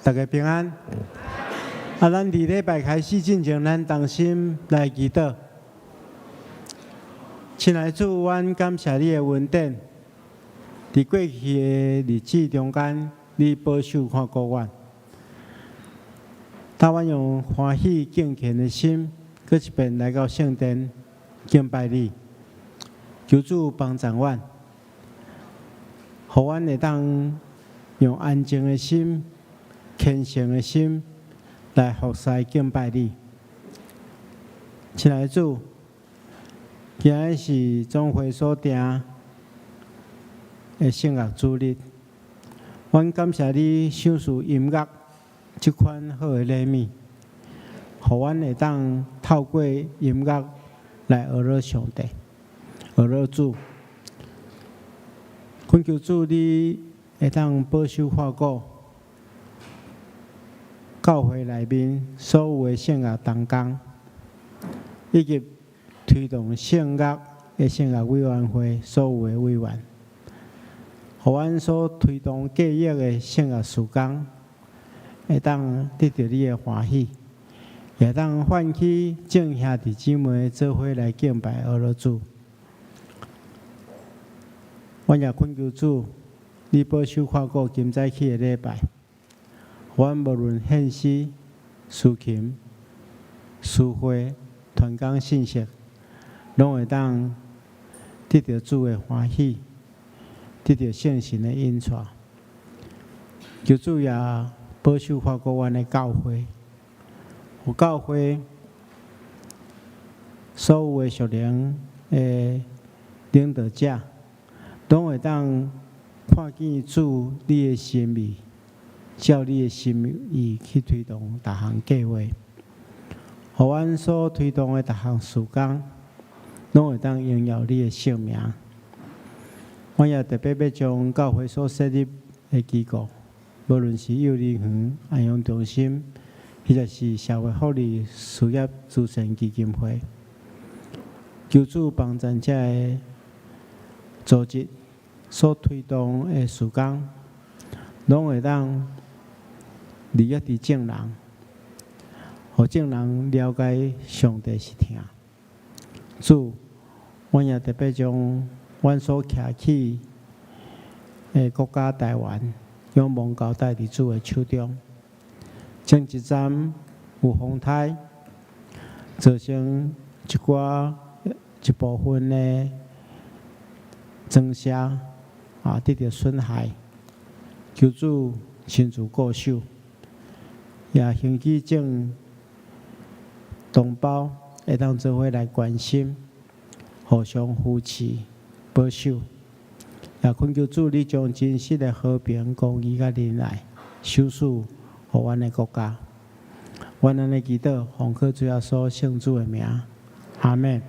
大家平安。啊，咱佇禮拜開始進前，咱同心來祈禱。親愛的主，阮感謝你的恩典。佇過去的日子中間，你保守看顧阮。當阮用歡喜敬虔的心，閣一遍來到聖殿敬拜你。求主幫助阮，予阮會當用安靜的心、虔誠的心來服侍敬拜你。親愛的主，今日是總會所訂的聖樂主日，阮感謝你賞賜音樂這款好的禮物，予阮會當透過音樂來學樂上帝、學樂主。懇求主，你會當保守看顧教會內面所有的聖樂同工，以及推動聖樂的聖樂委員會所有的委員，予阮所推動計劃的聖樂事工，會當得著你的歡喜，也當喚起眾兄弟姊妹做伙來敬拜阿樂主。阮也懇求主，你保守看顧今早起的禮拜，阮無論獻詩、司琴、司會、傳講信息，攏會當得著主的歡喜，得著聖神的引帶。求主也保守看顧阮的教會，予教會所有的屬靈的領導者，攏會當看見主你的心意，照你的心意去推動逐項計劃，予阮所推動的逐項事工，攏會當榮耀你的聖名。阮也特別欲將教會所設立的機構，無論是幼兒園、安養中心，或者是社會福利事業慈善基金會，求主幫贊這个組織所推動的事工，攏會當利益佇眾人，予眾人了解上帝是疼。主，阮也特別將阮所徛起的國家台灣，仰望交代佇主的手中。前一站有風颱，造成一寡一部分的莊舍啊得著損害，求主親自顧守，也興起眾同胞會當做伙來關心，互相扶持、保守，也懇求主你將真實的和平、公義佮仁愛，賞賜予阮的國家。阮按呢祈禱，奉靠主耶穌聖子的名，阿們。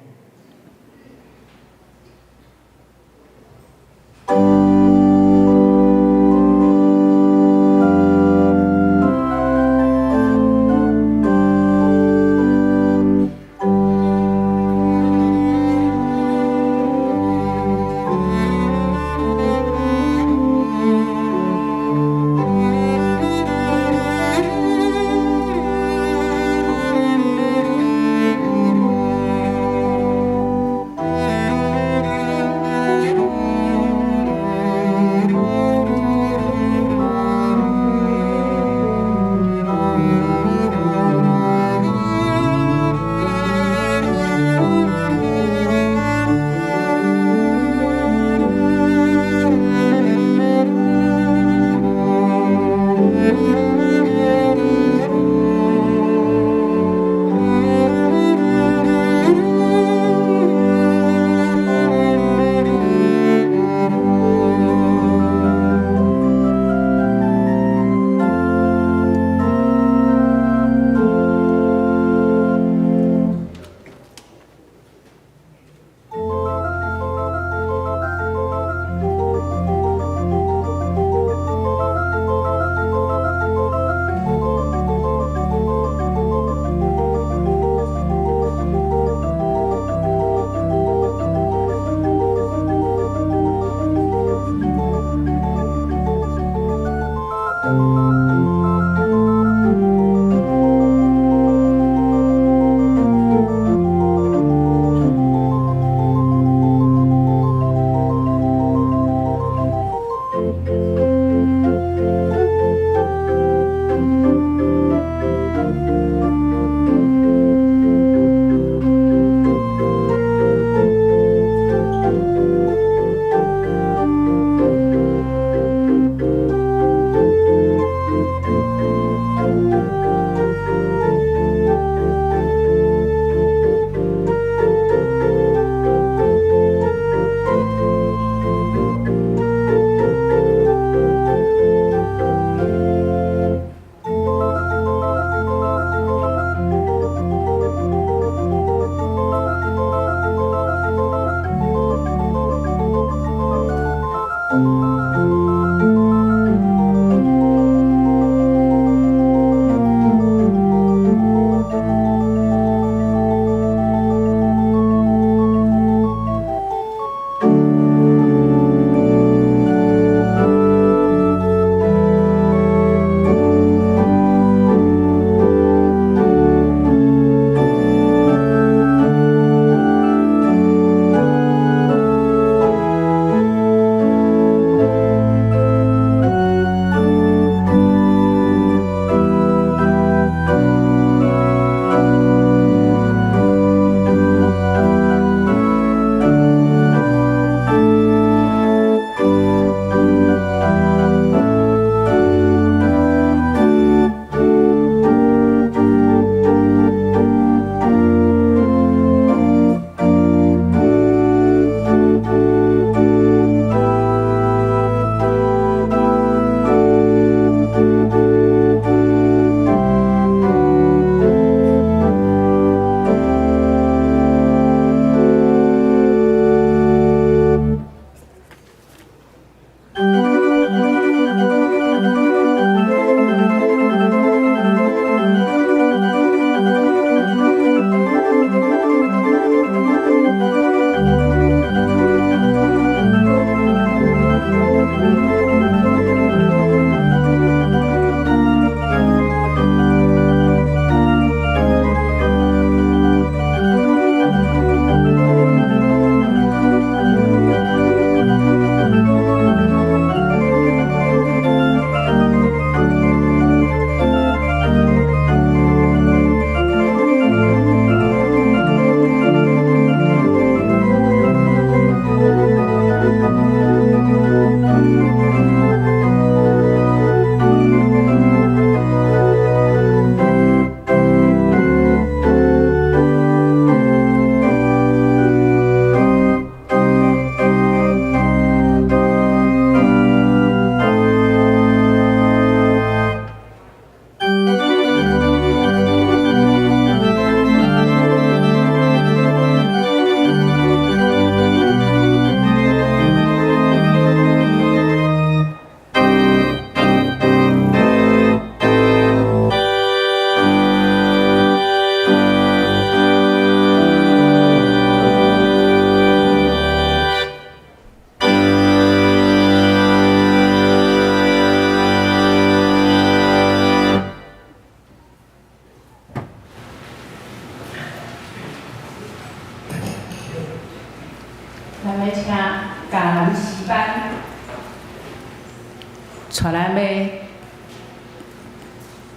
帶咱欲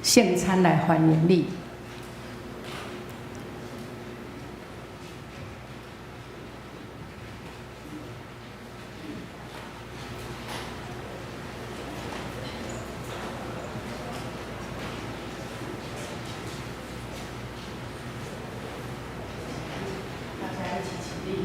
聖餐來歡迎你。大家一起起立。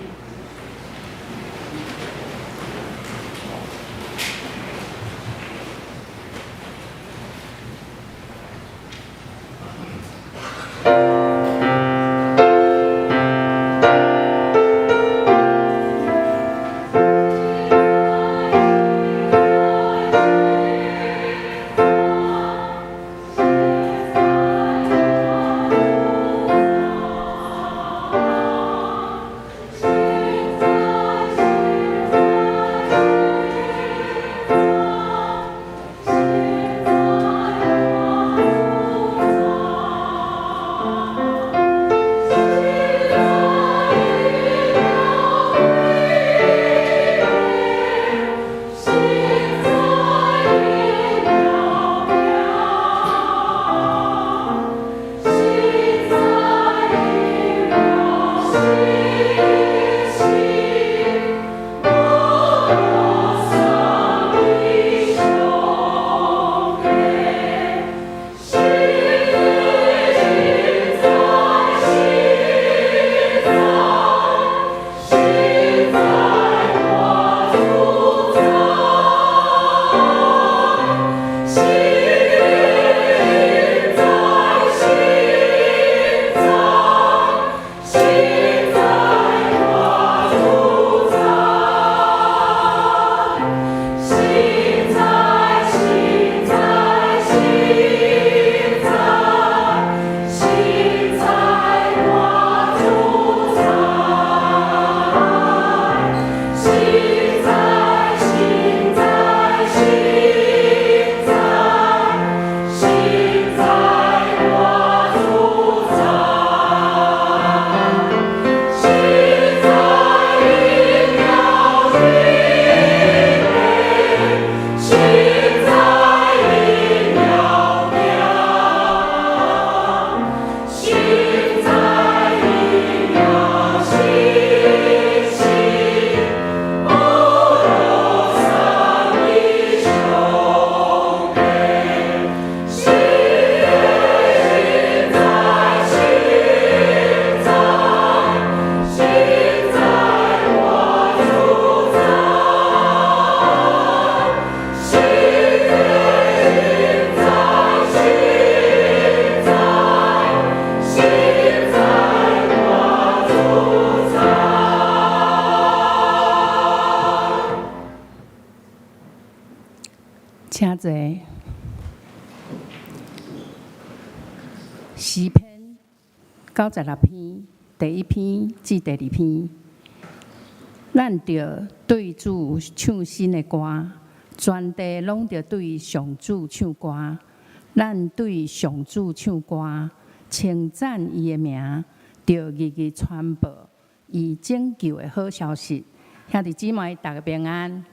請坐。詩篇96篇第一篇至第二篇，咱著對主唱新的歌，全地攏著對上主唱歌。咱對上主唱歌，稱讚伊的名，著日日傳報伊拯救的好消息。兄弟姊妹，逐家平安。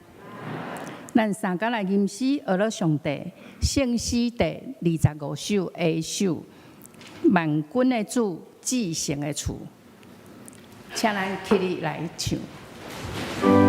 咱三工來吟詩，學樂上帝聖詩第25首下首，萬軍的主，至聖的厝，請咱起立來唱。 Christ.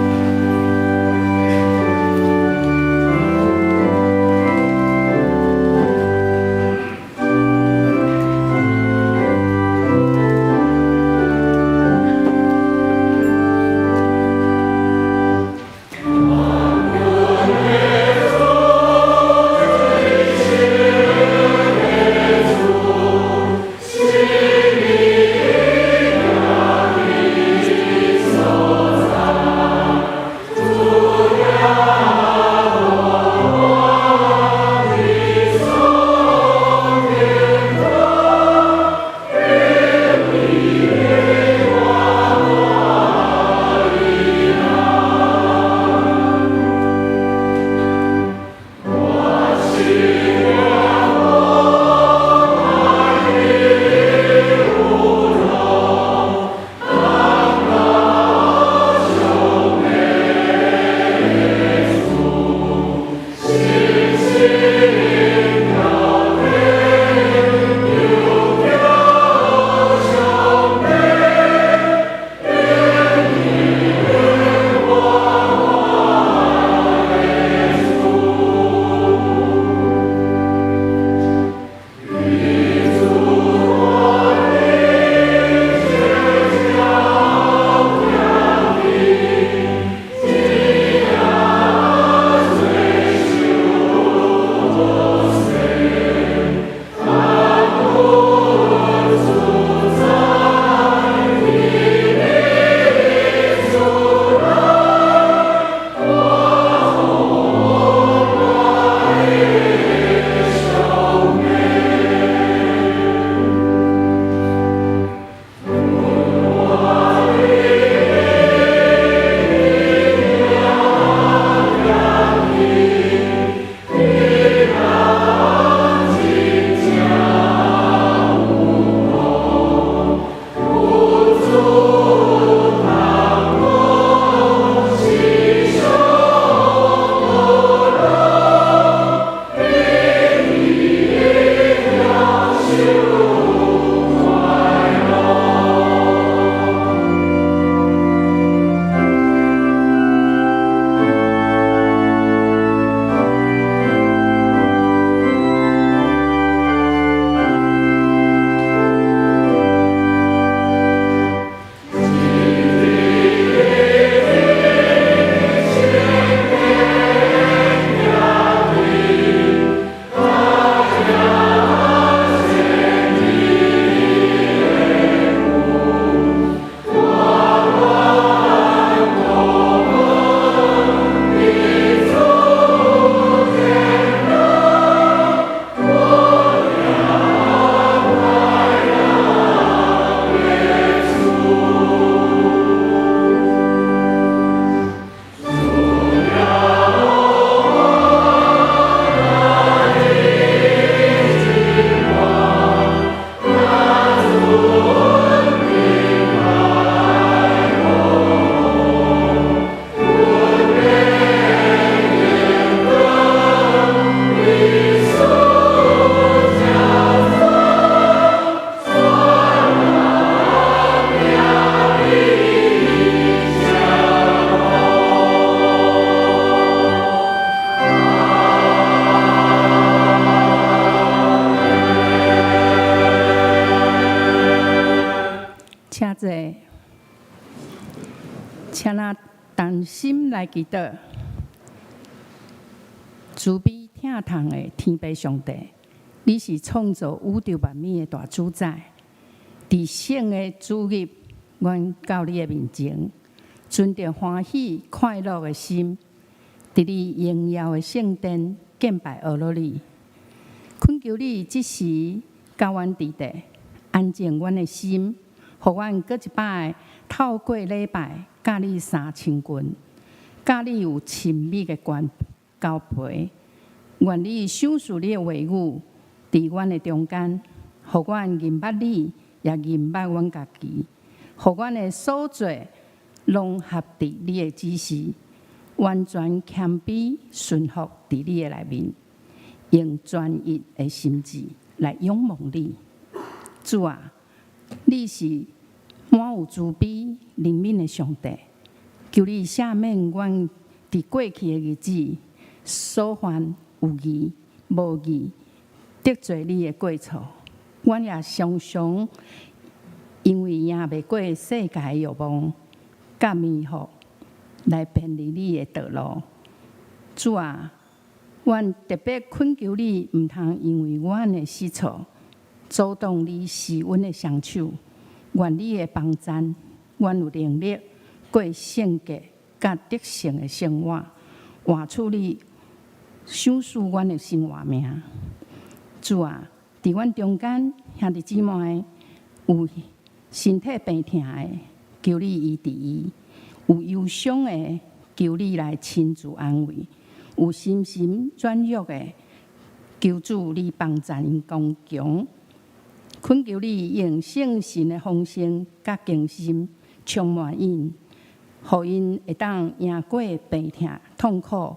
請咱同心來祈禱，慈悲疼痛的天父上帝，你是創造宇宙萬物的大主宰。佇聖的主日，阮到你的面前，存著歡喜快樂的心，佇你榮耀的聖殿敬拜阿羅你。懇求你這時佮阮佇佇，安靜阮的心，予阮閣一擺透過禮拜，佮你相親近，佮你有親密的關交陪。願你賞賜你的話語，佇阮的中間，予阮認捌你，也認捌阮家己，予阮的所做攏合佇你的指示，完全謙卑順服佇你的內面，用專一的心志來仰望你。主啊，你是滿有慈悲憐憫的上帝，求你赦免阮佇過去的日子所犯有意無意得罪你的過錯。阮也常常因為贏袂過世界的慾望佮迷惑，來偏離你的道路。主啊，阮特別懇求你，毋通因為阮的失錯，阻擋你施恩的雙手。願你的幫贊，阮有能力過聖潔佮得勝的生活，活出你賞賜阮的生活命。主啊，佇阮中間兄弟姊妹有身體病痛的，求你醫治伊；有憂傷的，求你來親自安慰；有心神軟弱的，求主你幫贊𪜶剛強。懇求你用聖神的豐盛佮更新充滿𪜶，予𪜶會當贏過病痛痛苦，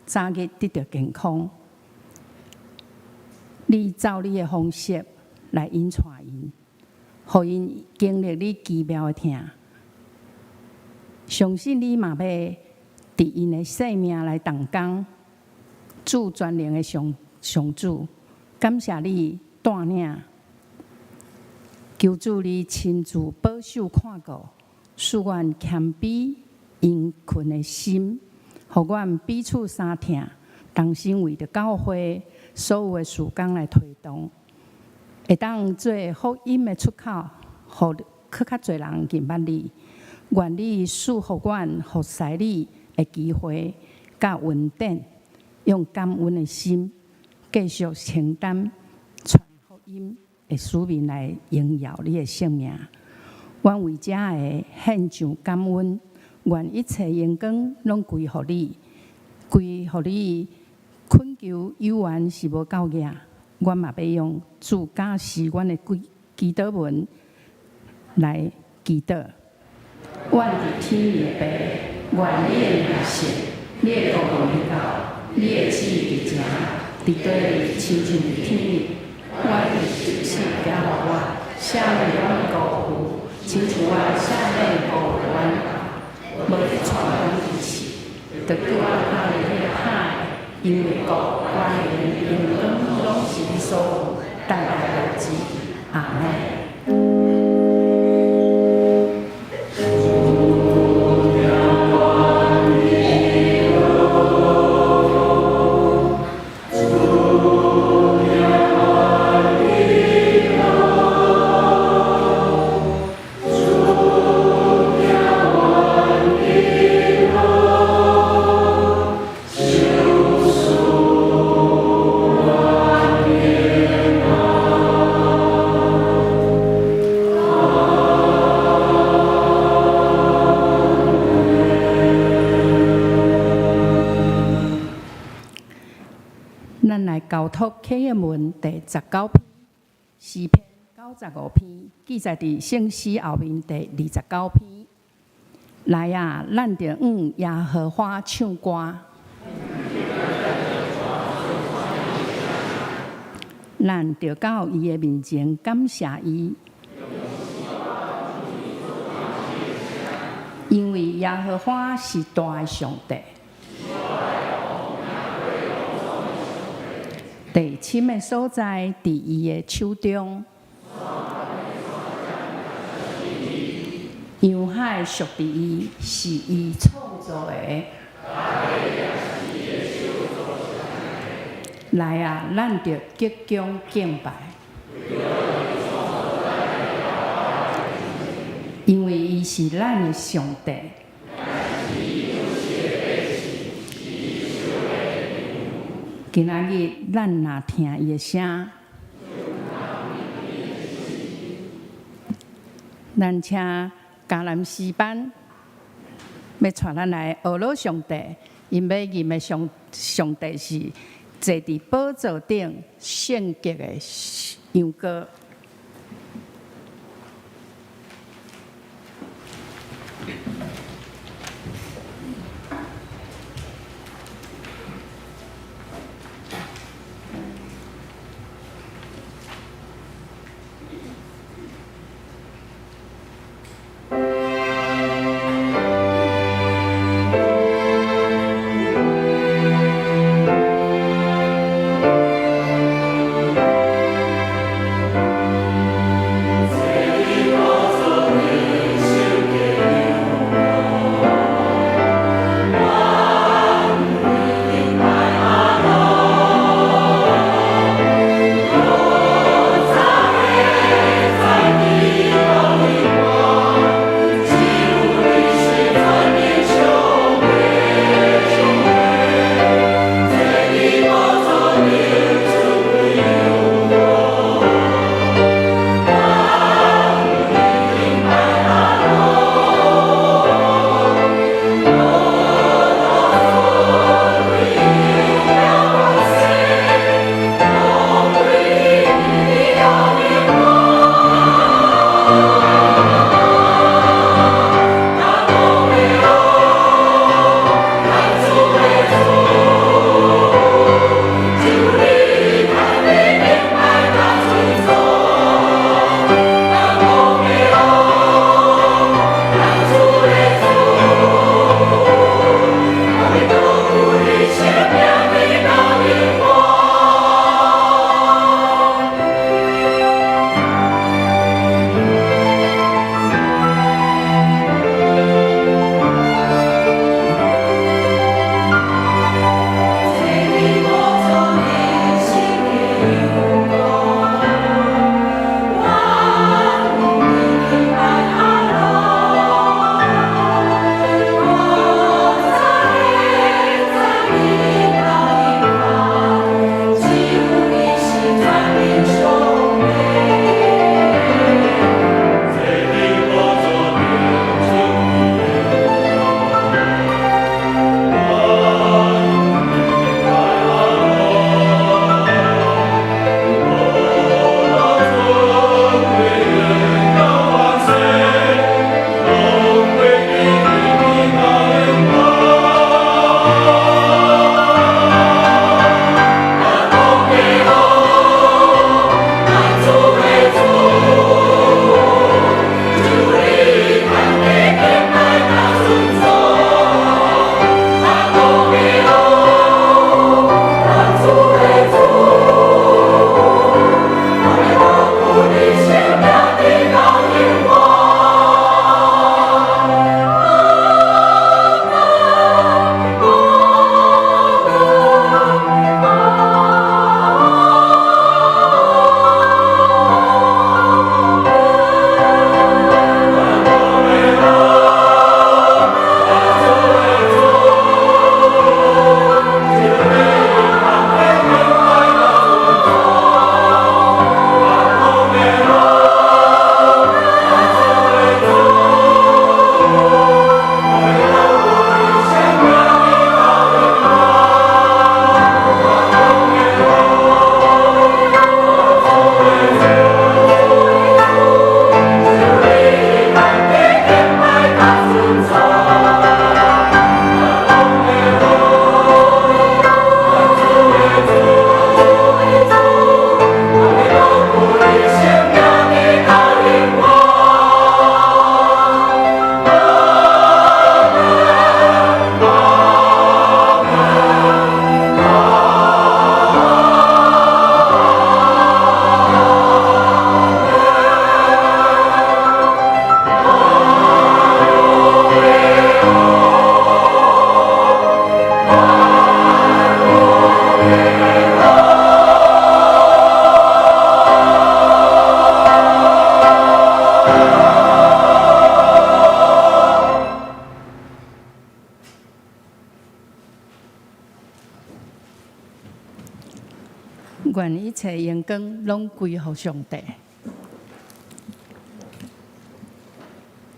早日得著健康。你照你的方式來引帶𪜶，予𪜶經歷你奇妙的疼。相信你嘛欲佇𪜶的生命來動工，主全能的上上主，感謝你帶領，求主你親自保守看顧，賜阮謙卑殷勤的心，予阮彼此相疼，同心為著教會所有的事工來推動，會當做福音的出口，予閣較濟人認捌你。願你賜予阮服侍你的機會，佮恩典，用感恩的心，繼續承擔傳福音的使命來榮耀你的聖名。阮為這个獻上感恩，願一切榮光攏歸予你，歸予你。懇求有緣是無夠額，阮嘛欲用主教示阮的祈禱文來祈禱。阮佇天的父，願你的名聖，你的國臨到，你的旨意佇遮，佇地親像佇天。阮的食予阮，赦免阮的辜負，親像阮赦免辜負阮的人，無去帶阮去試，著救阮脫離彼个歹的，因為國、權勢、榮光攏是你所有，代代無止。阿們。咱來交託啟應文第19篇，詩篇95篇，記載佇聖詩後面第29篇。來啊，咱著向耶和華唱歌，咱著到伊的面前感謝伊，因為耶和華是大的上帝。地深的所在，佇伊的手中。洋海海屬佇伊，是伊創造的。來啊，咱著鞠躬敬拜，因為伊是咱的上帝。今仔日咱若聽伊的聲，咱請迦南詩班欲帶咱來學老上帝，𪜶欲吟的上帝是坐佇寶座頂聖潔的羊羔。切榮光攏歸予上帝。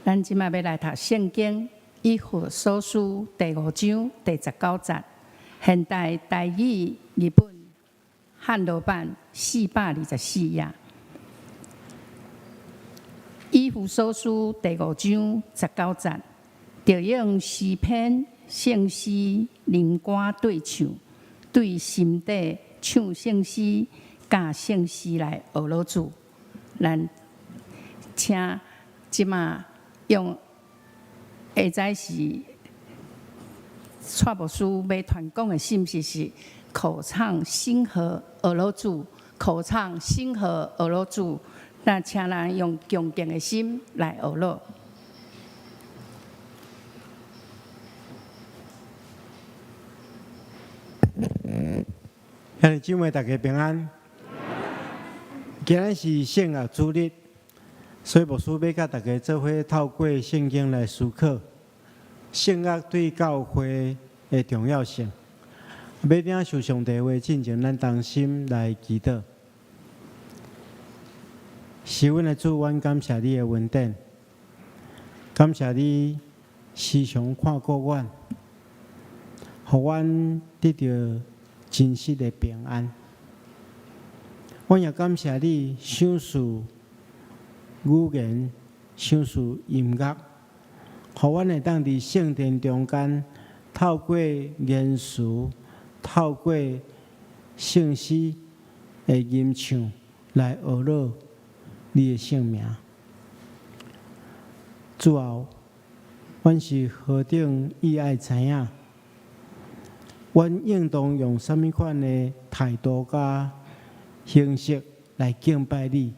咱這擺欲來讀聖經，以弗所書第五章第十九節，現代台語譯本漢羅版424頁。以弗所書第五章十九節，著用詩篇、聖詩、靈歌對唱，對心底唱聖詩，佮聖詩來呵咾主。咱請這馬用下載是蔡牧師欲傳講的信息是口唱心和呵咾主，口唱心和呵咾主。那請咱用恭敬的心來呵咾。兄弟姊妹，大家平安。今仔是聖樂主日，所以牧師欲佮大家做伙透過聖經來思考聖樂對教會的重要性。欲領受上帝話進前，咱同心來祈禱。是阮的主，阮感謝你的恩典，感謝你時常看顧阮，予阮得著真實的平安。阮也感謝你賞賜語言，賞賜音樂，予阮會當佇聖殿中間，透過言辭，透過聖詩的吟唱來呵咾你的聖名。主啊，阮是何等意愛知影，阮應當用啥物款的態度佮形式來敬拜你，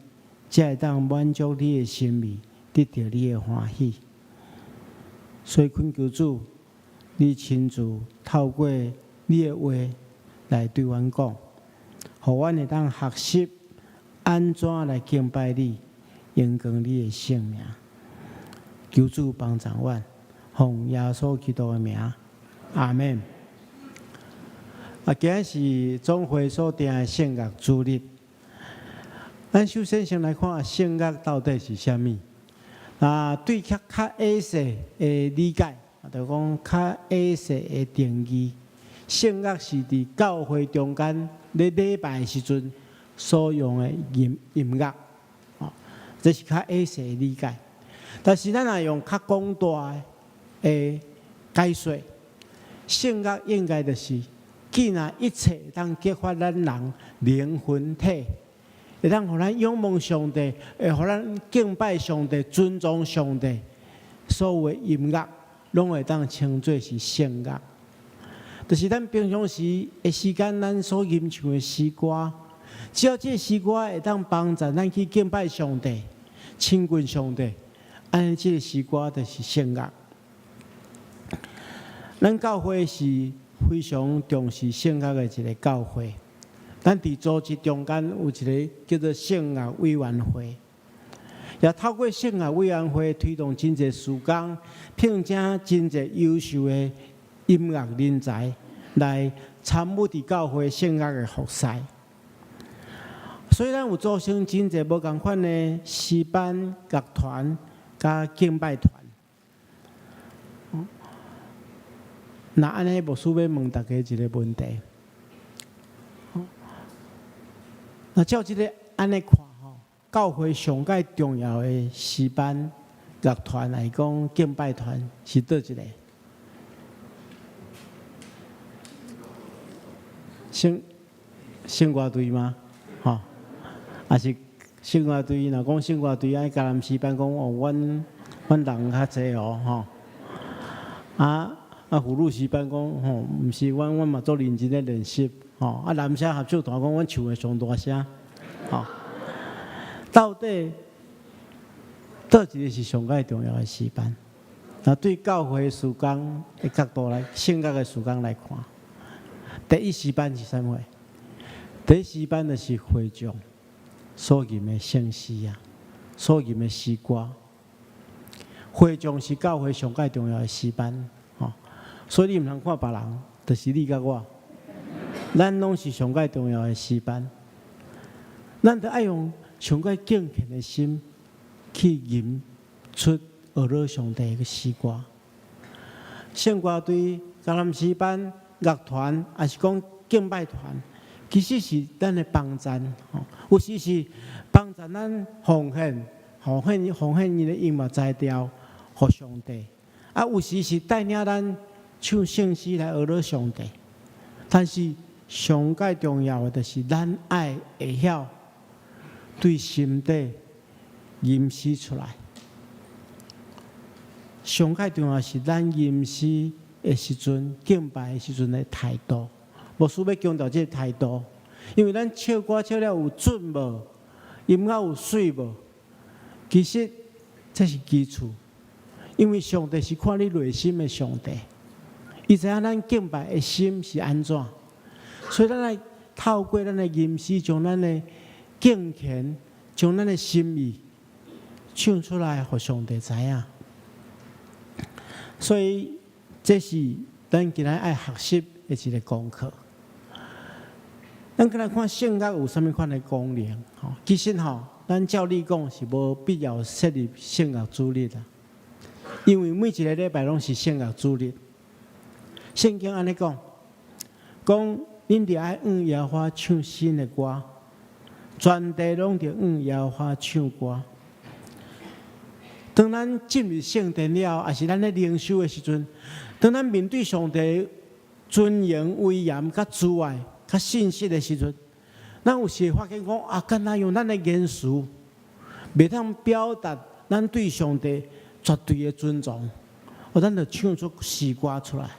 才會當滿足你的心意，得著你的歡喜。所以懇求主，你親自透過你的話來對阮講，予阮會當學習按怎來敬拜你，榮光你的聖名。求主幫助阮，奉耶穌基督的名，阿們。啊，今仔是總會所定的聖樂主日。咱首先先來看聖樂到底是啥物。啊，對較較仔細的理解，就講較仔細的定義，聖樂是佇教會中間咧禮拜的時陣所用的音音樂，哦，這是較仔細的理解。但是咱若用較廣大的解說，聖樂應該就是，既然一切會當激發咱人靈魂體，會當予咱仰望上帝，會予咱敬拜上帝、尊重上帝，所有的音樂，攏會當稱做是聖樂。就是咱平常時的時間，咱所吟唱的詩歌，只要這个詩歌會當幫助咱去敬拜上帝、親近上帝，按呢這个詩歌就是聖樂。咱教會是非常重視聖樂的一个教會。咱佇組織中間有一个叫做聖樂委員會，也透過聖樂委員會推動真濟事工，聘請真濟優秀的音樂人才來參與佇教會聖樂的服侍。所以，咱有組成真濟無仝款的詩班、樂團、佮敬拜團。若按呢，牧師欲問大家一个問題。那照這个按呢看吼，教會上蓋重要的詩班、樂團來講，敬拜團是佗一个？聖聖歌隊嗎？吼，抑是聖歌隊？若講聖歌隊，按嘉南詩班講哦，阮阮人較濟哦，吼。啊啊，福祿詩班講吼，毋是，阮阮嘛足認真咧練習，吼。啊，南聲合唱團講，阮唱的上大聲，吼。到底佗一个是上蓋重要的詩班？那對教會事工的角度來，聖樂的事工來看，第一詩班是啥物？第一詩班就是會眾所吟的聖詩啊，所吟的詩歌。會眾是教會上蓋重要的詩班，吼，所以你毋通看別人，就是你佮我，咱攏是上蓋重要的詩班。咱著愛用上蓋敬虔的心去吟出呵咾上帝的詩歌。聖歌隊、橄欖詩班、樂團，抑是講敬拜團，其實是咱的幫贊，吼，有時是幫贊咱奉獻、奉獻、奉獻𪜶的音樂才調，予上帝。啊，有時是帶領咱唱聖詩來呵咾上帝。但是上蓋重要的，就是咱愛會曉對心底吟詩出來。上蓋重要是咱吟詩的時陣，敬拜的時陣的態度。牧師欲強調這个態度，因為咱唱歌唱了有準無，音樂有媠無，其實這是基礎。因為上帝是看你內心的上帝，伊知影咱敬拜的心是按怎，所以咱來透過咱的吟詩，將咱的敬虔，將咱的心意唱出來，予上帝知影。所以這是咱今仔愛學習的一个功課。咱今仔看聖樂有啥物款的功能？吼，其實吼，咱照理講是無必要設立聖樂主日啦，因為每一个禮拜攏是聖樂主日。聖經按呢講，講恁著愛向耶和華唱新的歌，全地攏著向耶和華唱歌。當咱進入聖殿了，抑是咱咧靈修的時陣，當咱面對上帝尊榮、威嚴、佮慈愛、佮信實的時陣，咱有時會發現講啊，敢若用咱的言辭，袂當表達咱對上帝絕對的尊重，哦，咱就唱出詩歌出來。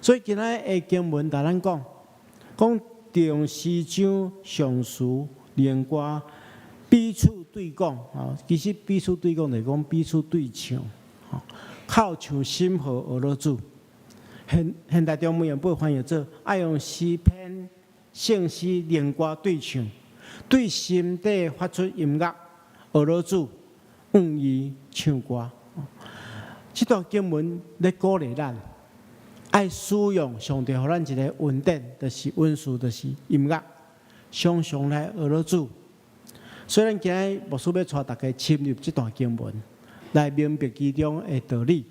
所以今仔的經文共咱講，講用詩章、頌詞、靈歌彼此對講，吼，其實彼此對講就是講彼此對唱，吼，靠唱心和呵咾主。現現代中文譯本翻譯做愛用詩篇、聖詩、靈歌對唱，對心底發出音樂，呵咾主，向伊唱歌。這段經文咧鼓勵咱，愛使用上帝予咱一个恩典，就是恩賜，就是音樂，常常來呵咾主。所以咱今日牧師欲帶大家深入這段經文，來明白其中的道理，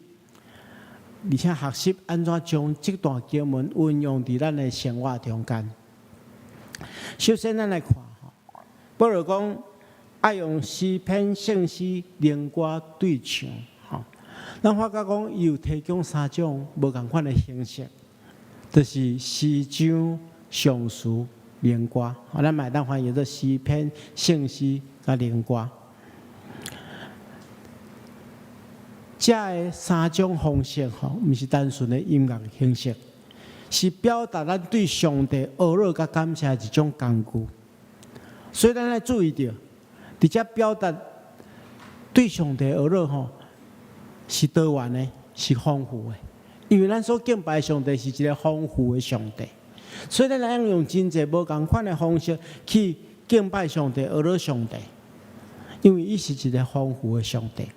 而且學習按怎將這段經文運用佇咱的生活中間。首先，咱來看，保羅講愛用詩篇、聖詩、靈歌對唱，吼。咱發覺講，伊有提供三種無仝款的形式，就是詩章、頌詞、靈歌。咱嘛會當翻譯做詩篇、聖詩佮靈歌。這个三種方式吼，毋是單純的音樂形式，是表達咱對上帝呵咾佮感謝的一種工具。所以咱愛注意著，佇遮表達對上帝呵咾吼，是多元的，是豐富的。因為咱所敬拜的上帝是一个豐富的上帝，所以咱會用真濟無仝款的方式去敬拜上帝、呵咾上帝，因為伊是一个豐富的上帝。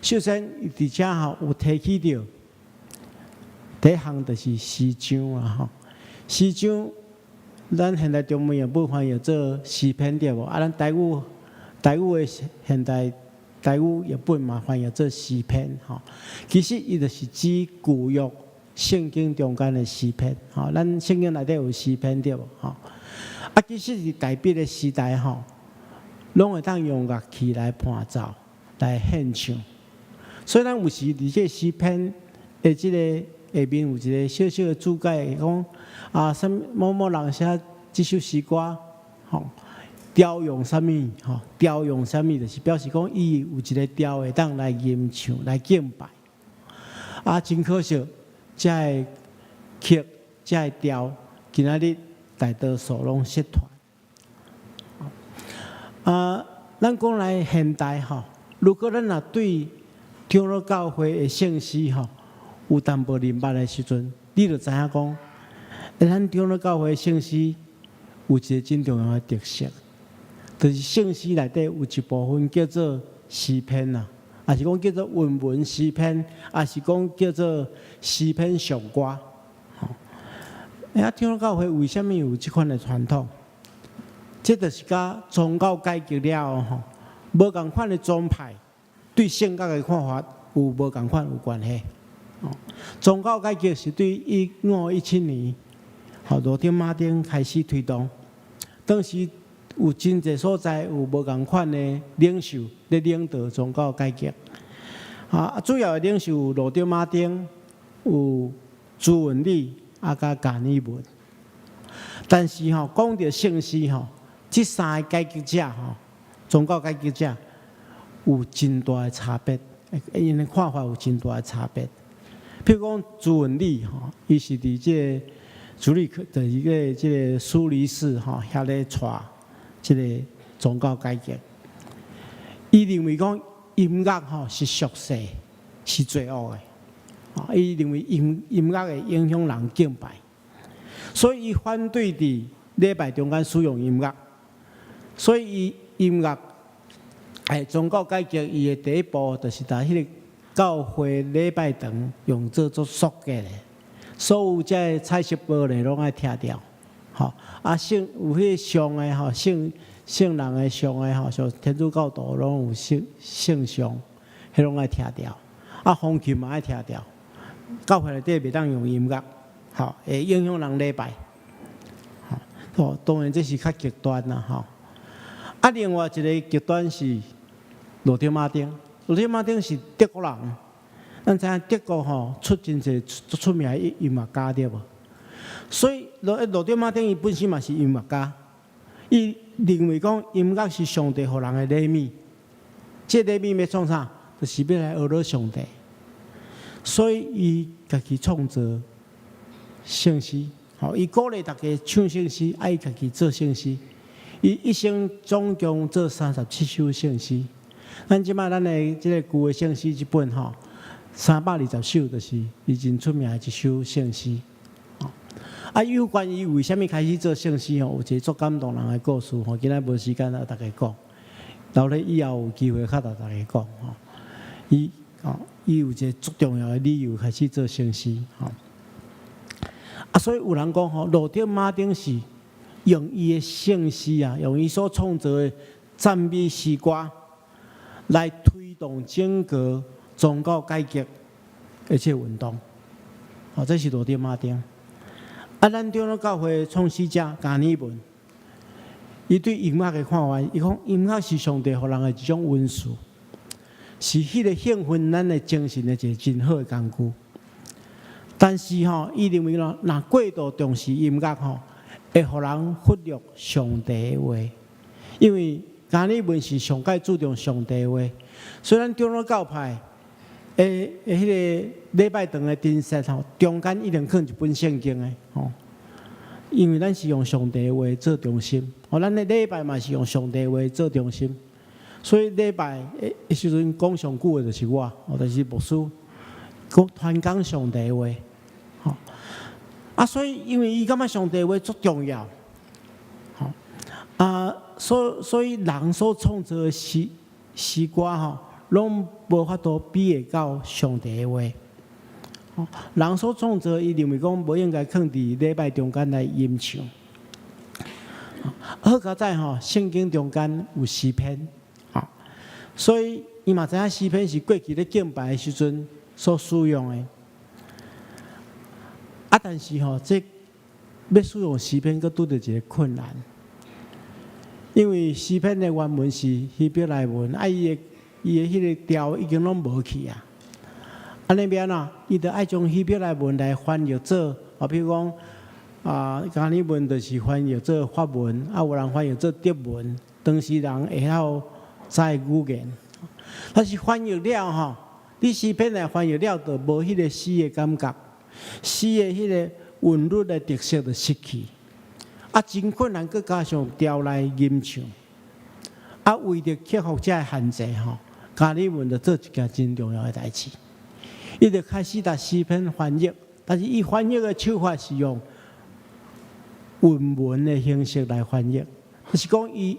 首先，伊佇遮吼有提起著，第一項就是詩章啊吼，詩章，咱現代中文譯本翻譯做詩篇對無？啊，咱台語台語的現代台語譯本嘛翻譯做詩篇吼。其實伊就是指舊約聖經中間的詩篇吼。咱聖經內底有詩篇對無？吼。啊，其實佇大衛的時代吼，攏會當用樂器來伴奏來獻唱。所以咱有時佇這個詩篇的這個下面有一个小小的注解，講啊，啥物某某人寫這首詩歌，吼，調用啥物，吼，調用啥物，就是表示講伊有一个調會當來吟唱、來敬拜。啊，真可惜，這个曲、這个調，今仔日大多數攏失傳。啊，咱講來現代吼，如果咱若對長老教會的聖詩吼有淡薄認捌的時陣，你就知影講，咱長老教會聖詩有一个真重要的特色，就是聖詩內底有一部分叫做詩篇啦，抑是講叫做韻文詩篇，抑是講叫做詩篇頌歌。吼，啊，長老教會為啥物有這款的傳統？這就是佮宗教改革了後吼，無仝款的宗派對聖樂的看法有無仝款有關係。宗教改革是對1517年，吼羅德馬丁開始推動，當時有真濟所在有無仝款的領袖咧領導宗教改革。啊，主要的領袖有羅德馬丁，有朱文理，啊，佮加爾文。但是吼，講著聖詩吼，這三个改革者吼，宗教改革者有真大的差別，𪜶的看法有真大的差別。譬如講朱文理吼，伊是佇這个主力就是一个這个蘇黎世吼，遐咧帶這個宗教改革。伊認為講音樂吼是俗世，是罪惡的。啊，伊認為音樂會影響人敬拜，所以伊反對佇禮拜中間使用音樂。所以伊音樂，宗教改革伊的第一步就是佇彼個教會禮拜堂用做做縮的咧，所有這个彩色玻璃攏愛拆掉，吼啊聖有彼个像的吼聖聖人的像的吼，像天主教徒攏有聖聖像，彼攏愛拆掉，啊風琴嘛愛拆掉，教會內底袂當用音樂，吼會影響人禮拜，吼，當然這是較極端啦，吼。啊，另外一个極端是羅德馬丁，羅德馬丁是德國人，咱知影德國吼出真濟足出名的音樂家對無？所以羅德馬丁伊本身嘛是音樂家，伊認為講音樂是上帝予人的禮物，這禮物欲創啥？就是欲來學上帝，所以伊家己創作聖詩，吼，伊鼓勵大家唱聖詩，啊伊家己做聖詩。伊一生總共做37首聖詩。咱這擺咱的這个舊的聖詩這本吼，320首就是伊真出名的一首聖詩。啊，有關於為啥物開始做聖詩吼，有一個足感動人的故事吼，今仔無時間來逐家講，留咧以後有機會較共大家講吼。伊哦，伊有一個足重要的理由開始做聖詩吼。啊，所以有人講吼，羅德馬丁是用伊的聖詩啊，用伊所創作的讚美詩歌來推動整個宗教改革的這個運動。哦，這是羅德馬丁。啊，咱長老教會創始者加爾文，伊對音樂的看法，伊講音樂是上帝予人的一種恩賜，是彼個興奮咱的精神的一個真好的工具。但是吼，伊認為咯，若過度重視音樂吼，會予人忽略上帝的話，因為加爾文是上蓋注重上帝的話，所以咱長老教派的彼个禮拜堂的陳設吼，中間一定囥一本聖經的吼，因為咱是用上帝的話做中心，吼，咱的禮拜嘛是用上帝的話做中心，所以禮拜的時陣講上久的就是我，就是牧師，講傳講上帝的話，吼，啊，所以因為伊感覺上帝的話足重要，吼，啊，所以人所創作的詩歌吼，攏無法度比會到上帝的話。人所創作，伊認為講無應該囥佇禮拜中間來吟唱。好佳哉吼，聖經中間有詩篇，吼，所以伊嘛知影詩篇是過去咧敬拜的時陣所使用的。啊，但是吼，這欲使用詩篇，閣拄著一个困難，因為詩篇的原文是希伯來文，啊，伊的彼个調已經攏無去啊。按呢欲按怎？伊著愛將希伯來文來翻譯做，啊，比如講啊，加爾文就是翻譯做法文，啊，有人翻譯做德文，當時人會曉知語言。但是翻譯了吼，你詩篇來翻譯了，就無彼个詩的感覺，詩的彼个韻律的特色就失去。啊，真困難，閣加上調來吟唱。啊，為著克服這个限制吼，加爾文就做一件真重要的代誌。伊就開始共詩篇翻譯，但是伊翻譯的手法是用韻文的形式來翻譯，就是講伊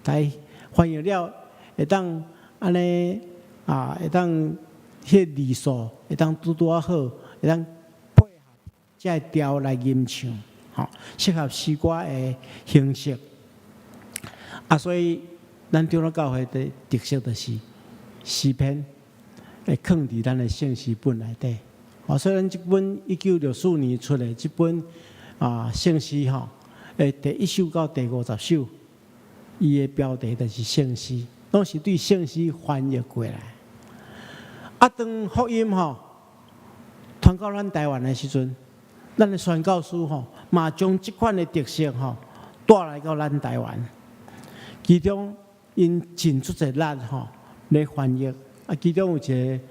來翻譯了會當按呢啊，會當彼个字數會當拄拄仔好，會當配合這个調來吟唱，吼，適合詩歌的形式。啊，所以咱長老教會的特色就是詩篇會囥佇咱的聖詩本內底。哦，所以咱這本1964年出的這本啊聖詩吼，第一首到第50首，伊的標題就是聖詩，攏是對聖詩翻譯過來。啊，當福音吼傳到咱台灣的時陣，咱的宣教師吼嘛將這款的特色吼帶來到咱台灣。其中𪜶真出濟力吼咧翻譯，啊，其中有一個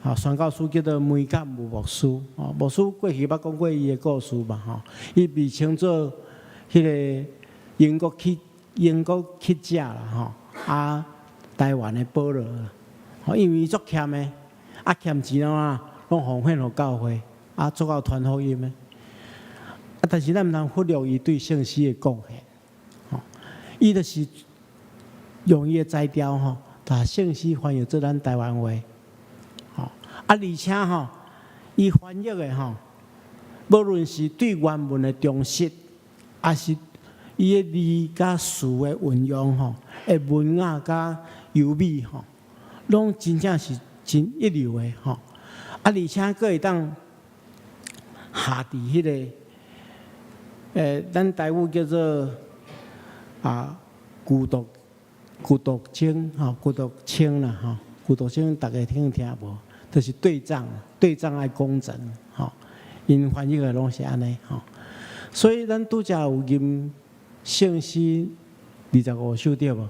啊宣教師叫做梅鑑武牧師，哦，牧師過去捌講過伊的故事嘛吼，伊被稱做彼個英國乞者啦吼，啊，台灣的保羅，吼，因為伊足儉的，啊儉錢啊，攏奉獻予教會，啊，足𠢕傳福音的，啊，但是咱毋通忽略伊對聖詩的貢獻，吼，伊就是用伊的才調吼，把聖詩翻譯做咱台灣話，吼，啊，而且吼，伊翻譯的吼，無論是對原文的忠實，抑是伊的字佮詞的運用吼，的文雅佮優美吼，攏真正是真一流的吼。啊，而且閣會當下佇彼個，咱台語叫做啊，孤獨症吼，孤獨症啦吼，孤獨症逐家聽聽無？就是對仗，對仗愛工整吼，𪜶翻譯的攏是按呢吼。所以咱拄才有吟聖詩25首對無？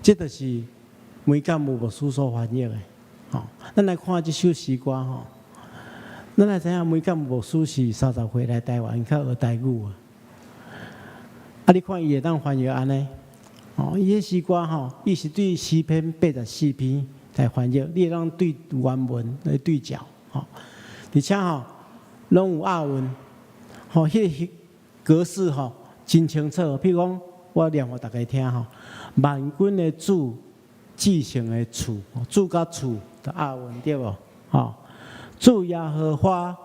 這就是梅鑑武牧師所翻譯的吼。咱來看這首詩歌吼，咱來知影梅鑑武牧師是30歲來台灣較學台語啊。啊，你看伊會當翻譯按呢？哦，伊彼詩歌吼，伊是對詩篇84篇來翻譯，你會當對原文來對照吼，而且吼攏有押韻，吼，彼個格式吼真清楚。譬如講，我念予逐家聽吼：萬軍的主，至聖的厝，主佮厝著押韻對無？吼，主耶和華，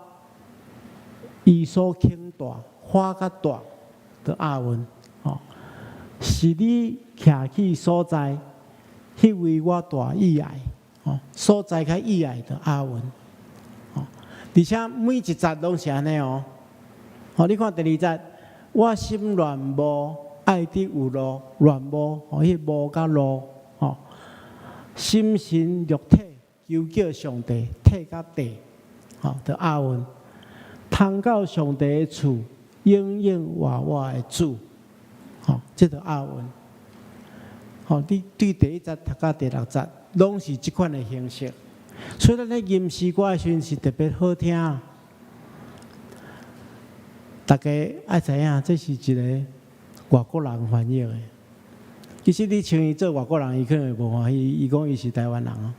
伊所傾大，華佮大著押韻，吼，是你徛起所在，彼位我大意愛，吼，所在佮意愛著押韻，吼，而且每一節攏是按呢哦。吼，你看第二節，我心戀慕，愛得有路，戀慕，吼，彼慕佮路，吼，心神肉體求叫上帝，體佮地，吼，著押韻。通到上帝的厝，永永活活的主，吼，這著押韻。吼，你對第一節讀到第六節，攏是這款的形式。所以咱咧吟詩歌的時陣是特別好聽。大家愛知影，這是一個外國人翻譯的。其實你稱伊做外國人，伊可能會無歡喜。伊講伊是台灣人哦。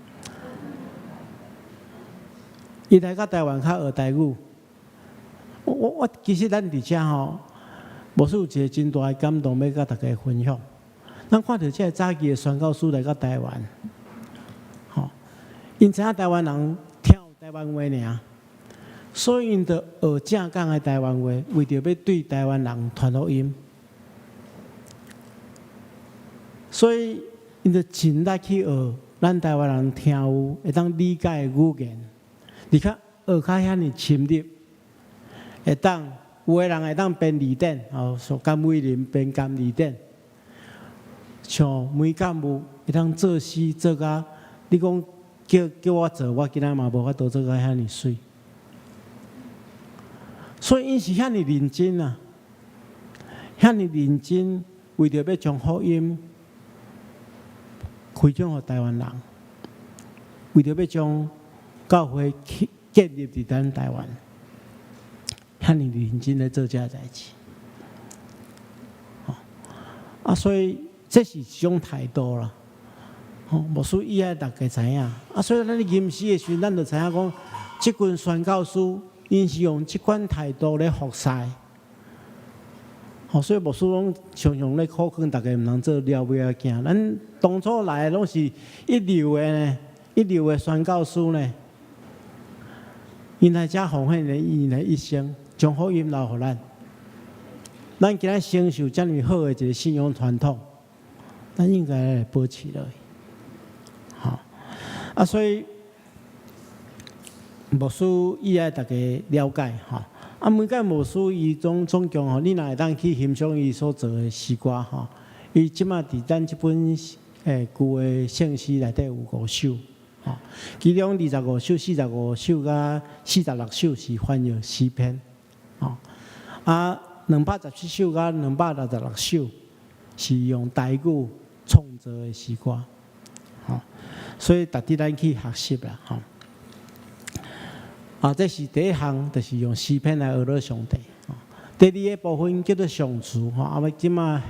伊來到台灣較學台語。我其實咱佇遮吼，牧師有一個真大的感動，欲佮大家分享。咱看著這个早期的宣教師來到台灣，吼，𪜶知影台灣人聽有台灣話爾，所以𪜶就學正港的台灣話，為著欲對台灣人傳福音。所以𪜶就盡力去學咱台灣人聽有會當理解的語言，而且學較遐爾深入，會當有的人會當編字典，哦，像甘偉林編甘字典，像梅鑑武會當作詩作甲，你講叫我做，我今仔嘛無法度做甲遐爾媠。所以𪜶是遐爾認真啊，遐爾認真，為著欲將福音分享予台灣人，為著欲將教會去建立佇咱台灣，遐爾認真咧做這個代誌。啊，所以這是一種態度啦。吼，牧師伊愛逐家知影。啊，所以咱咧吟詩的時陣，咱就知影講，這群宣教師，𪜶是用這款態度咧服侍。吼，所以牧師攏常常咧苦勸逐家毋通做了尾仔囝。咱當初來的攏是一流的呢，一流的宣教師呢。𪜶來遮奉獻了𪜶的一生，將福音留予咱。咱今仔承受遮爾好的一個信仰傳統，咱應該來保持落去。吼，啊，所以牧師伊愛逐家了解吼。啊，每屆牧師伊總共吼，你若會當去欣賞伊所做的詩歌吼，伊這馬佇咱這本舊的聖詩內底有五首，吼，其中25首、45首佮46首是翻譯詩篇，吼，啊，217首佮266首是用台語創作的詩歌，吼，所以值得咱去學習啦，吼。啊，這是第一項，就是用詩篇來呵咾上帝。第二个部分叫做頌詞，吼，啊，這馬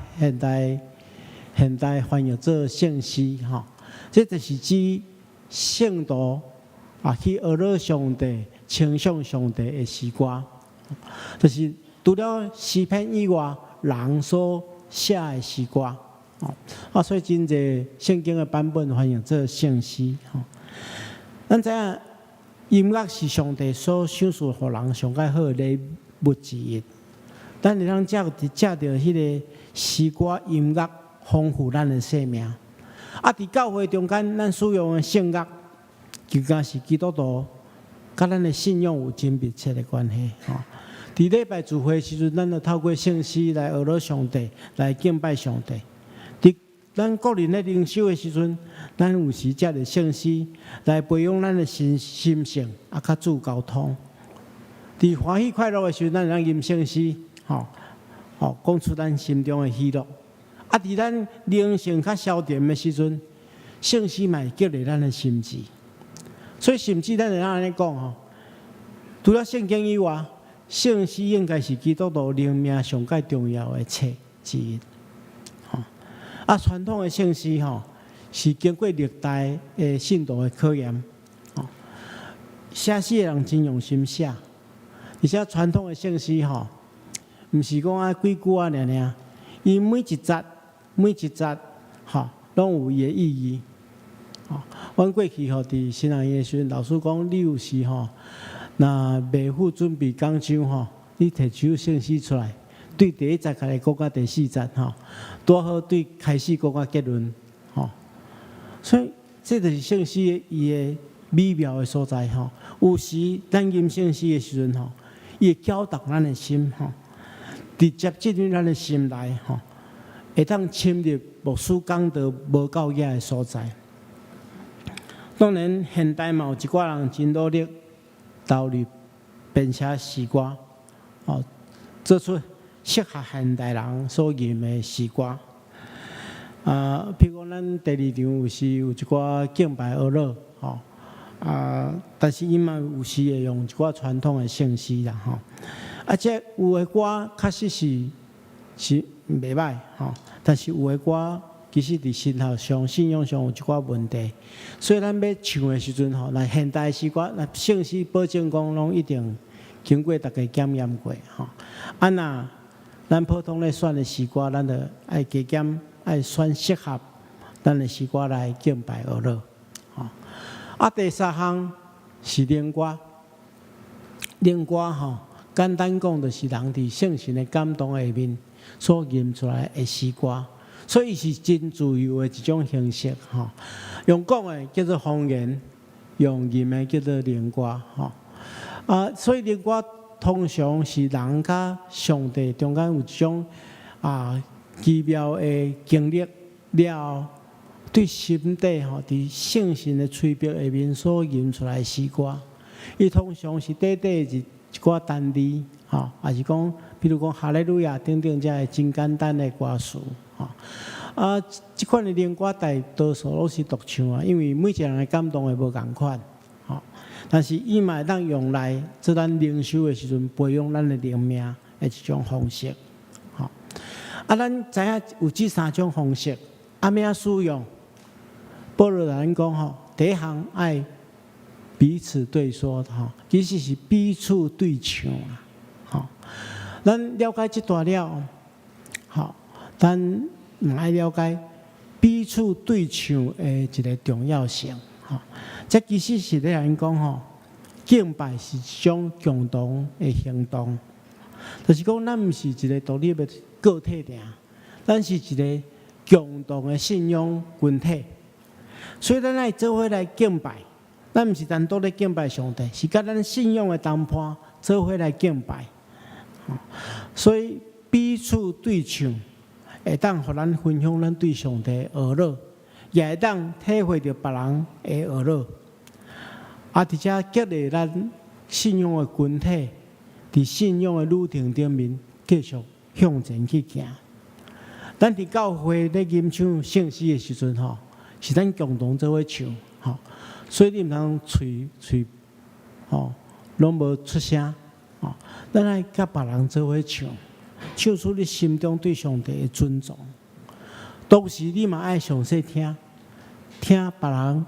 現代翻譯做聖詩，吼，這就是指聖徒啊去呵咾上帝、稱頌上帝的詩歌，就是除了詩篇以外，人所寫的詩歌，啊，所以真濟聖經的版本翻譯做聖詩，吼。咱知影，音樂是上帝所賞賜予人上蓋好的禮物之一。咱會當藉著彼个詩歌音樂豐富咱的生命。啊，佇教會中間，咱使用的聖樂，就敢是基督徒佮咱的信仰有真密切的關係。吼，佇禮拜聚會時陣，咱就透過聖詩來呵咾上帝，來敬拜上帝。佇咱個人咧靈修的時陣，咱有時藉著聖詩來培養咱的心性，啊，佮主溝通。佇歡喜快樂的時陣，咱會當吟聖詩，吼，吼，講出咱心中的喜樂。啊，佇咱靈性較消沉的時陣，聖詩嘛會激勵咱的心志。所以，甚至咱會當按呢講吼，除了聖經以外，聖詩應該是基督徒靈命上蓋重要的冊之一。啊，傳統的聖詩吼，是經過歷代的信徒的考驗，吼，寫詩的人真用心寫，而且傳統的聖詩吼，毋是講啊幾句啊爾爾，伊每一節每一節吼，攏有伊的意義。吼，阮過去吼佇神學院的時陣，老師講，你有時吼，若袂赴準備講章吼，你提一首聖詩出來，對第一節開始講到第四節吼，拄好對開始講到結論吼，所以這就是聖詩伊的美妙的所在吼。有時咱吟聖詩的時陣吼，伊會攪動咱的心吼，直接進入咱的心內吼，會當深入牧師講道無夠遐的所在。當然，現代嘛有一寡人真努力投入編寫詩歌，哦，做出適合現代人所吟的詩歌。啊，譬如講，咱第二場有時有一寡敬拜呵咾，吼，啊，但是伊嘛有時會用一寡傳統的聖詩啦，吼。啊，這有的歌確實是袂䆀，吼，但是有的歌其實佇神學上、信仰上有一寡問題，所以咱欲唱的時陣吼，若現代詩歌，若聖詩保證講攏一定經過逐家檢驗過，吼。啊，若咱普通咧選的詩歌，咱就愛加減愛選適合咱的詩歌來敬拜呵咾，吼。啊，第三項是靈歌，靈歌吼，簡單講就是人佇聖神的感動下面所吟出來的詩歌，所以是真自由的一種形式，吼。用講的叫做方言，用吟的叫做靈歌，吼。啊，所以靈歌通常是人佮上帝中間有一種啊奇妙的經歷了後，對心底吼，佇聖神的催逼下面所吟出來的詩歌，伊通常是短短一寡單字，吼，抑是講，比如講哈利路亞等等，這个真簡單的歌詞，吼。啊，這款的靈歌大多數攏是獨唱啊，因為每一個人的感動會無仝款，吼。但是伊嘛會當用來做咱靈修的時陣，培養咱的靈命的一種方式，吼。啊，咱知影有這三種方式，啊，欲按怎使用？保羅來講吼，第一項愛彼此對說，吼，其實是彼此對唱啦，吼。咱了解這段了，吼，咱嘛愛了解彼此對唱的一個重要性，吼。這其實是咧共講吼，敬拜是一種共同的行動，就是講咱毋是一個獨立的個體爾，咱是一個共同的信仰群體。所以咱愛做伙來敬拜，咱毋是單獨咧敬拜上帝，是佮咱信仰的同伴做伙來敬拜。所以彼此對唱，會當予咱分享咱對上帝的呵咾，也會當體會著別人的呵咾。啊，佇遮激勵咱信仰的群體，佇信仰的旅程頂面繼續向前去行。咱佇教會咧吟唱聖詩的時陣，吼，是咱共同做伙唱，吼，所以你毋通喙喙，吼，攏無出聲，吼，咱愛佮別人做伙唱，唱出你心中對上帝的尊重。同時，你嘛愛詳細聽，聽別人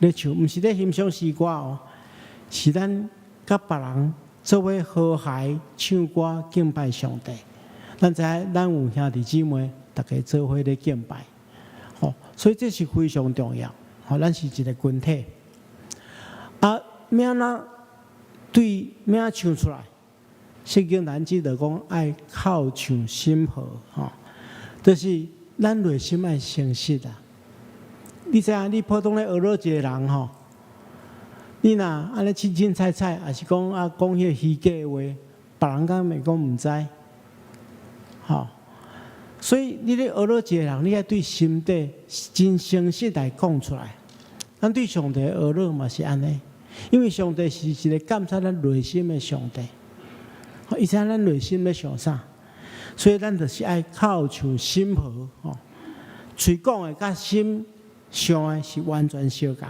咧唱，毋是咧欣賞詩歌哦，是咱佮別人做伙和諧唱歌敬拜上帝。咱知影咱有兄弟姊妹，逐家做伙咧敬拜，吼，所以這是非常重要。吼，咱是一個群體。啊，欲按怎對欲按怎唱出來？聖經咱記得講愛口唱心和，吼，就是咱內心愛誠實啊。你知影，你普通咧呵咾一个人吼，你若按呢凊凊彩彩，抑是講啊講彼个虛假的話，別人敢會講毋知，吼。所以你咧呵咾一个人，你愛對心底真誠實來講出來。咱對上帝呵咾嘛是按呢，因為上帝是一个監察咱內心的上帝，伊知影咱內心咧想啥，所以咱就是愛口唱心和，吼，喙講的佮心想的是完全相仝，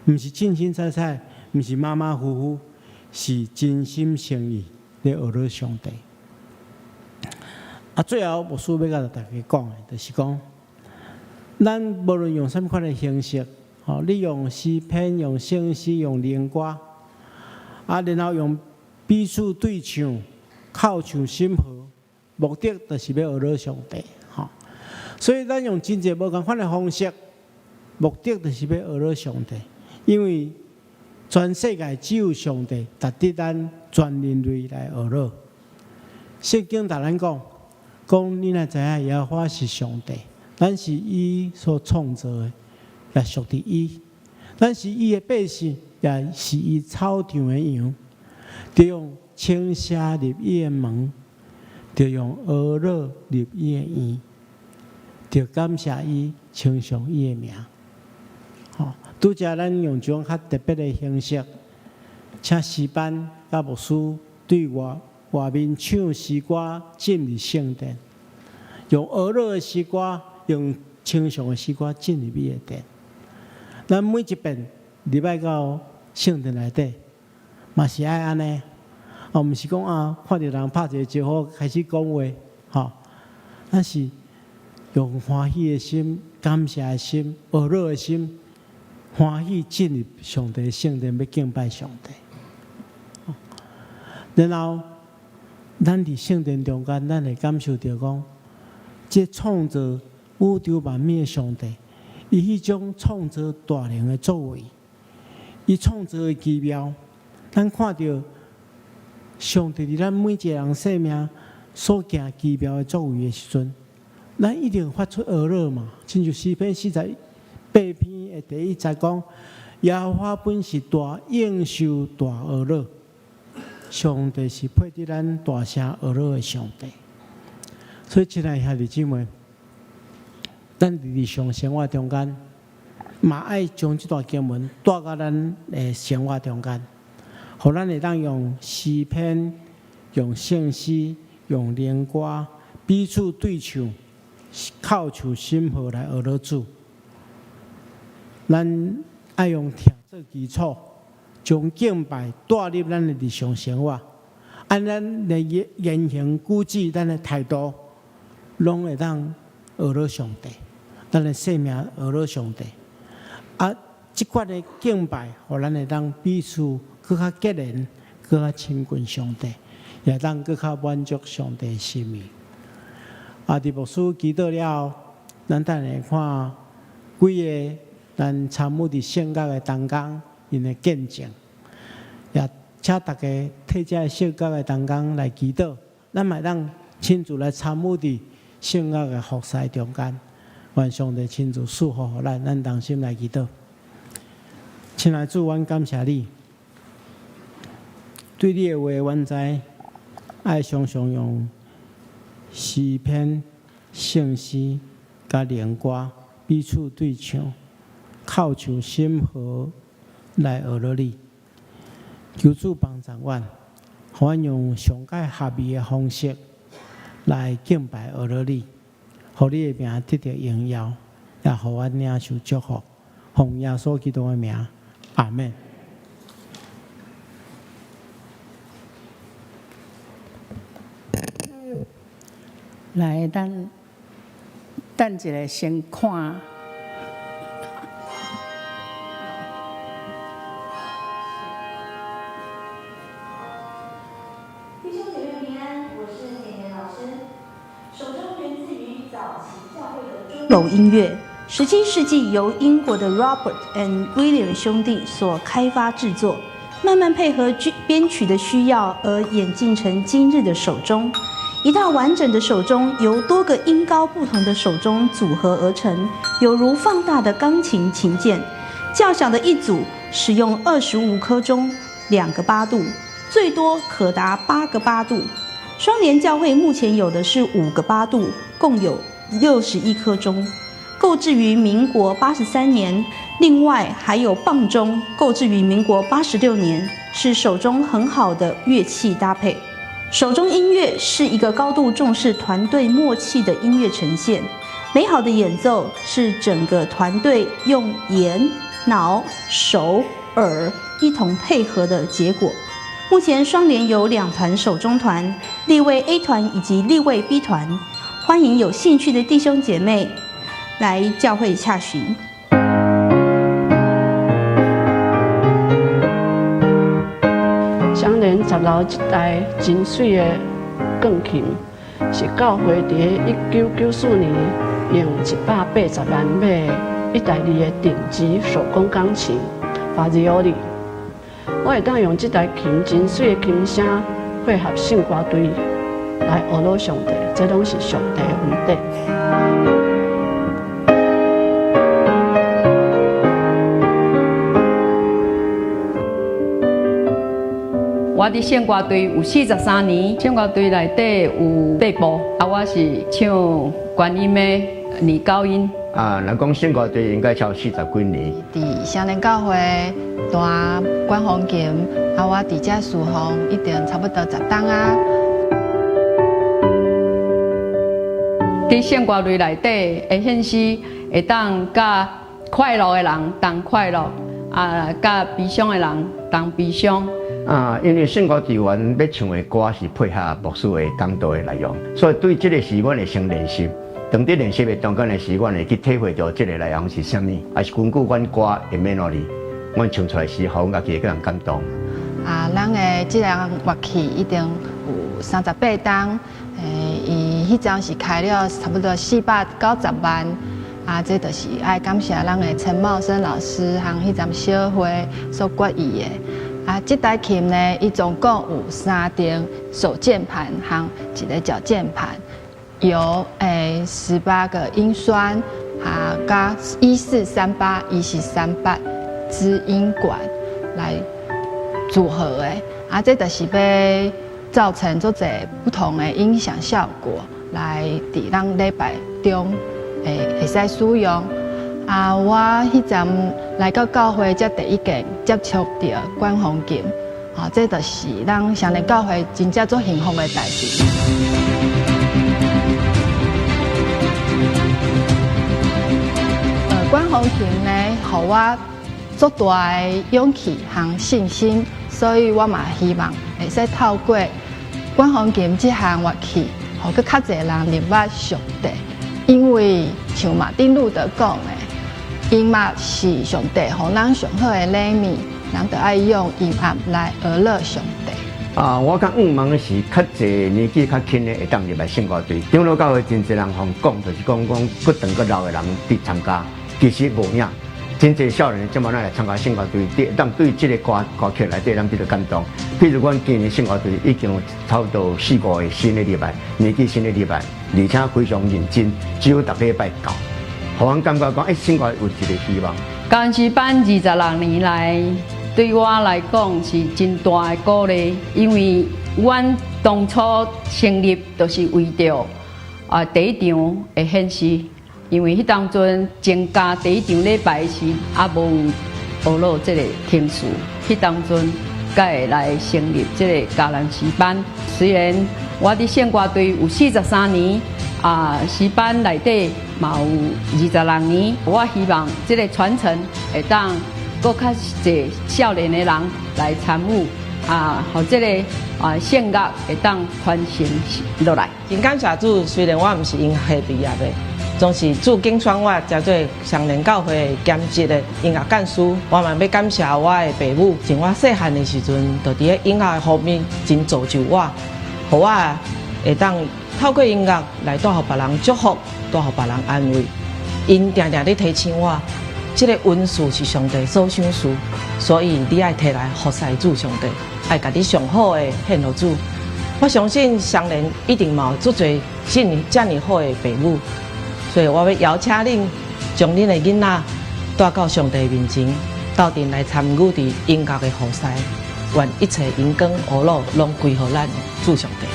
毋是凊凊彩彩，毋是馬馬虎虎，是真心誠意咧呵咾上帝。啊，最後牧師欲共大家講的，就是講，咱無論用啥物款的形式，吼，你用詩篇、用聖詩、用靈歌，啊，然後用彼此對唱、口唱心和，目的就是欲呵咾上帝，吼。所以咱用真濟無仝款的方式，目的就是欲呵咾上帝，因為全世界只有上帝值得咱全人類來呵咾。聖經共咱講，講你若知影耶和華是上帝，咱是伊所創造的，也屬佇伊；咱是伊的百姓，也是伊草場的羊。著用稱謝入伊的門，著用呵咾入伊的院，著感謝伊，稱頌伊的名。吼，拄才咱用這種較特別的形式，請詩班佮牧師對外外面唱詩歌進入聖殿，用呵咾的詩歌，用稱頌的詩歌進入伊的殿。咱每一遍入來到聖殿內底，嘛是愛按呢，哦，毋是講啊，看著人拍一个招呼開始講話，吼，咱是用歡喜的心、感謝的心、呵咾的心，歡喜進入上帝聖殿，欲敬拜上帝。然後，咱佇聖殿中間，咱會感受著講，這創造宇宙萬物的上帝，伊彼種創造大能的作為，伊創造的奇妙，咱看著上帝佇咱每一個人生命所行奇妙的作為的時陣，咱一定發出呵咾嘛。親像詩篇48篇的第一節講：耶和華本是大應受大呵咾，上帝是配得咱大聲呵咾的上帝。所以，親愛兄弟姊妹，咱佇日常生活中間，嘛愛將這段經文帶到咱的生活中間，予咱會當用詩篇、用聖詩、用靈歌彼此對唱、口唱心和來呵咾主。咱愛用疼做基礎，將敬拜帶入咱的日常生活，按咱的言行舉止、咱的態度，攏會當呵咾上帝，咱的生命呵咾上帝。啊，這款的敬拜，予咱會當彼此閣較結連，閣較親近上帝，也會當閣較滿足上帝的心意。啊，佇牧師祈禱了後，咱等下看幾个咱參與佇聖樂的同工𪜶的見證，也請大家替這个聖樂的同工來祈禱，咱嘛會當親自來參與佇聖樂的服侍中間。願上帝親自賜福予咱，咱同心來祈禱。親愛主，阮感謝你，對你的話，阮知愛常常用詩篇、聖詩佮靈歌彼此對唱，叩唱心和來學落你。求主幫助阮，予阮用上蓋合意的方式來敬拜學落你，予你的名得著榮耀，也予阮領受祝福。奉耶穌基督的名，阿們。來，咱等一下先看。弟兄姐妹平安，我是簡妍老師。手鐘源自於早期教會的鐘樓音樂，17世紀由英國的 Robert and William 兄弟所開發製作，慢慢配合編曲的需要而演進成今日的手鐘。一套完整的手鐘由多個音高不同的手鐘組合而成，猶如放大的鋼琴琴鍵。較小的一組使用25顆鐘，2個八度，最多可達8個八度。雙聯教會目前有的是5個八度，共有61顆鐘，購置於民國83年。另外還有棒鐘，購置於民國86年，是手鐘很好的樂器搭配。手鐘音樂是一個高度重視團隊默契的音樂呈現，美好的演奏是整個團隊用眼、腦、手、耳一同配合的結果。目前雙聯有2團手鐘團，立位 A 團以及立位 B 團，歡迎有興趣的弟兄姐妹來教會洽詢。雙聯十樓這台真媠的鋼琴，是教會佇1994年用180萬買的意大利的頂級手工鋼琴法茲奧利。我會當用這台琴真媠的琴聲，配合聖歌隊來學樂上帝，這攏是上帝的恩典。我佇聖歌隊有43年，聖歌隊內底有八部，啊，我是唱觀音的女高音。啊，若講聖歌隊應該超40幾年。佇雙聯教會彈管風琴，啊，我佇遮侍奉已經差不多10冬啊。佇聖歌隊內底的獻詩，會當佮快樂的人同快樂，啊，佮悲傷的人同悲傷。啊，因為聖歌隊員欲唱的歌是配合牧師的講道的內容，所以對這個時阮會先練習。當佇練習的中間的時，阮會去體會著這個內容是啥物，也是根據阮歌的 melody，阮唱出來時，予阮家己會予人感動。啊，咱的這項樂器已經有38冬，伊彼陣是開了差不多490萬。啊，這就是愛感謝咱的陳茂生老師和彼陣小會所決議的。啊，這台琴呢，伊總共有3張手鍵盤和一個腳鍵盤，由18個音栓，啊，佮1438、1438支音管來組合的。啊，這就是欲造成足濟不同的音響效果，來佇咱禮拜中會使使用。啊，我彼陣來到教會，才第一遍接觸著管風琴，啊，這就是咱雙聯教會真正足幸福的代誌。管風琴呢，予我足大的勇氣和信心，所以我嘛希望會使透過管風琴這項樂器，予閣較濟人認捌上帝。因為像馬丁路德講的，音樂是上帝予咱上好的禮物，咱就愛用音樂來學樂上帝。啊，我較向望的是較濟年紀較輕的會當入來聖歌隊。長老教會真濟人予講，就是講講閣長閣老的人佇參加，其實無影。真濟少年這馬來參加聖歌隊，會當對這個歌歌曲內底，咱得著感動。譬如阮今年聖歌隊已經有差不多4、5個新的入來，年紀新的入來，而且非常認真，只有逐禮拜到。予阮感覺講，欸，聖歌有一個希望。迦南詩班26年來，對我來講是真大的鼓勵，因為阮當初成立就是為著第一場的獻詩，因為彼當陣增加第一場禮拜時，猶無有學樂這個程序，彼當陣才會來成立這個迦南詩班。雖然我佇聖歌隊有43年，詩班內底嘛有26年，我希望這個傳承會當閣較濟少年的人來參與，予這個聖樂會當傳承落來。真感謝主，雖然我毋是音樂系畢業的，總是主揀選我成做雙連教會的兼職的音樂幹事。我嘛欲感謝我的爸母，從我細漢的時陣，就佇咧音樂方面真造就我，予我會當透過音樂來帶予別人祝福，帶予別人安慰。𪜶定定咧提醒我，這个恩賜是上帝所賞賜，所以你愛提來服侍主上帝，愛共你上好的獻予主。我相信雙連一定嘛有足濟這爾好的爸母，所以我欲邀請恁，將恁的囡仔帶到上帝面前，鬥陣來參與佇音樂的服侍，願一切榮光呵咾攏歸予咱主上帝。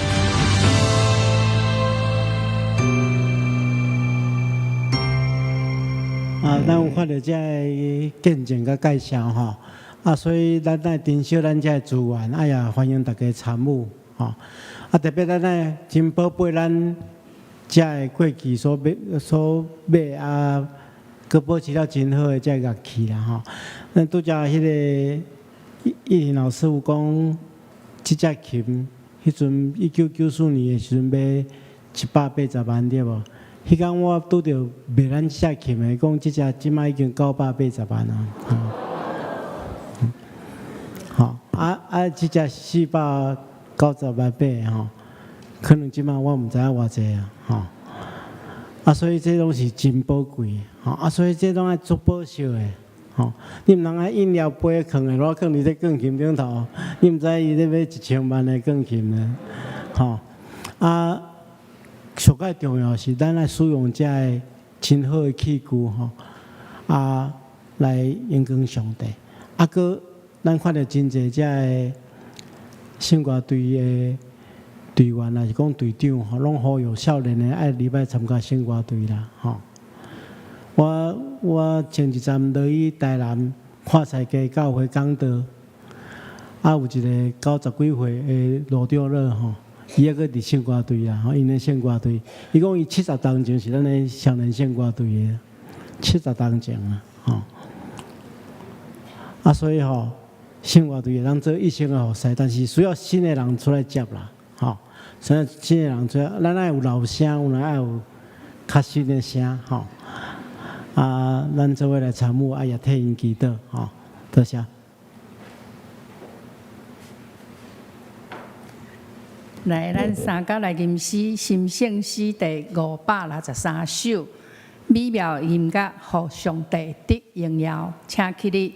咱有看著這个見證佮介紹吼，所以咱愛珍惜咱這个資源，也歡迎大家參與吼。特別咱愛真寶貝咱這个過去所買閣保持了真好的這个樂器啦吼。咱拄才彼个葉玲老師有講，這隻琴彼陣1994年的時陣買180萬對無？彼工我拄著賣咱這隻琴的，講這隻這擺已經980萬啊！吼，這隻490萬買吼，可能這擺我毋知影偌濟啊！吼，所以這攏是真寶貴，吼，所以這攏愛足保守的，吼，你毋通愛飲料杯囥的，囉囥佇這鋼琴頂頭，你毋知伊咧買1000萬的鋼琴呢，吼，上蓋重要是，咱愛使用這个真好的器具吼，來榮光上帝。閣咱看著真濟這个聖歌隊的隊員，抑是講隊長吼，攏呼籲少年的愛入來參加聖歌隊啦，吼。我前一陣落去台南看菜街教會講道，有一个90幾歲的羅長老吼。伊猶閣佇聖歌隊啊，吼，𪜶的聖歌隊，伊講伊70冬前是咱的少年聖歌隊的，70冬前啊，吼。所以吼，聖歌隊會當做一生的服侍，但是需要新的人出來接啦，吼。需要新的人出來，咱愛有老聲，有愛有較新的聲，吼。咱做伙來參與，也替𪜶祈禱，吼。多謝。來，咱三甲來吟詩，心聖詩第563首，美妙音樂，予上帝得榮耀，請起立。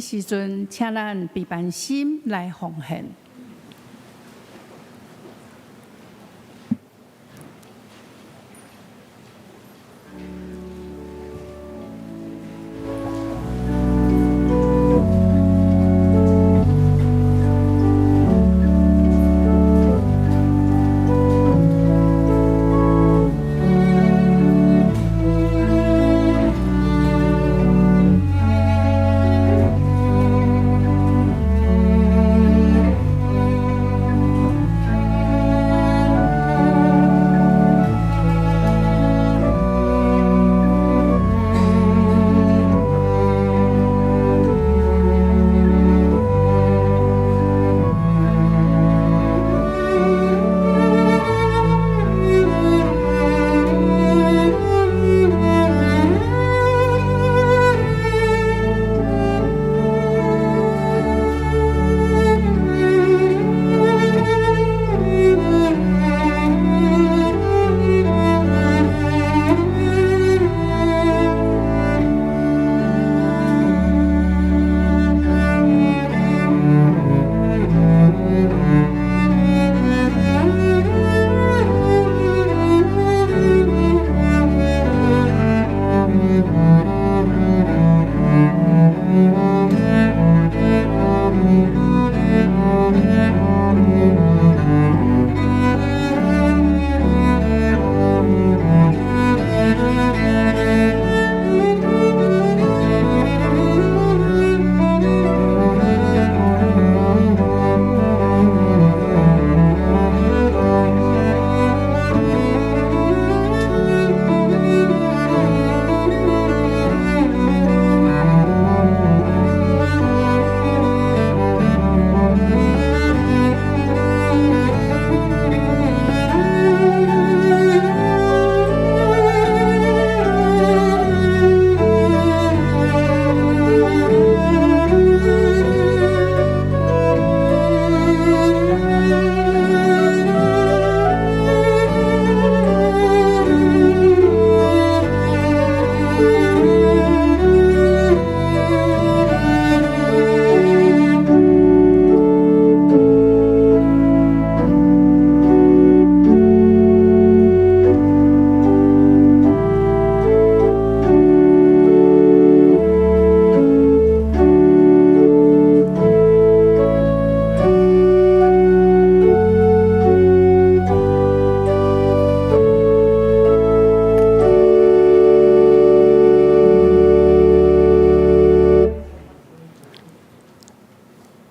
時陣，請咱備辦心來奉獻。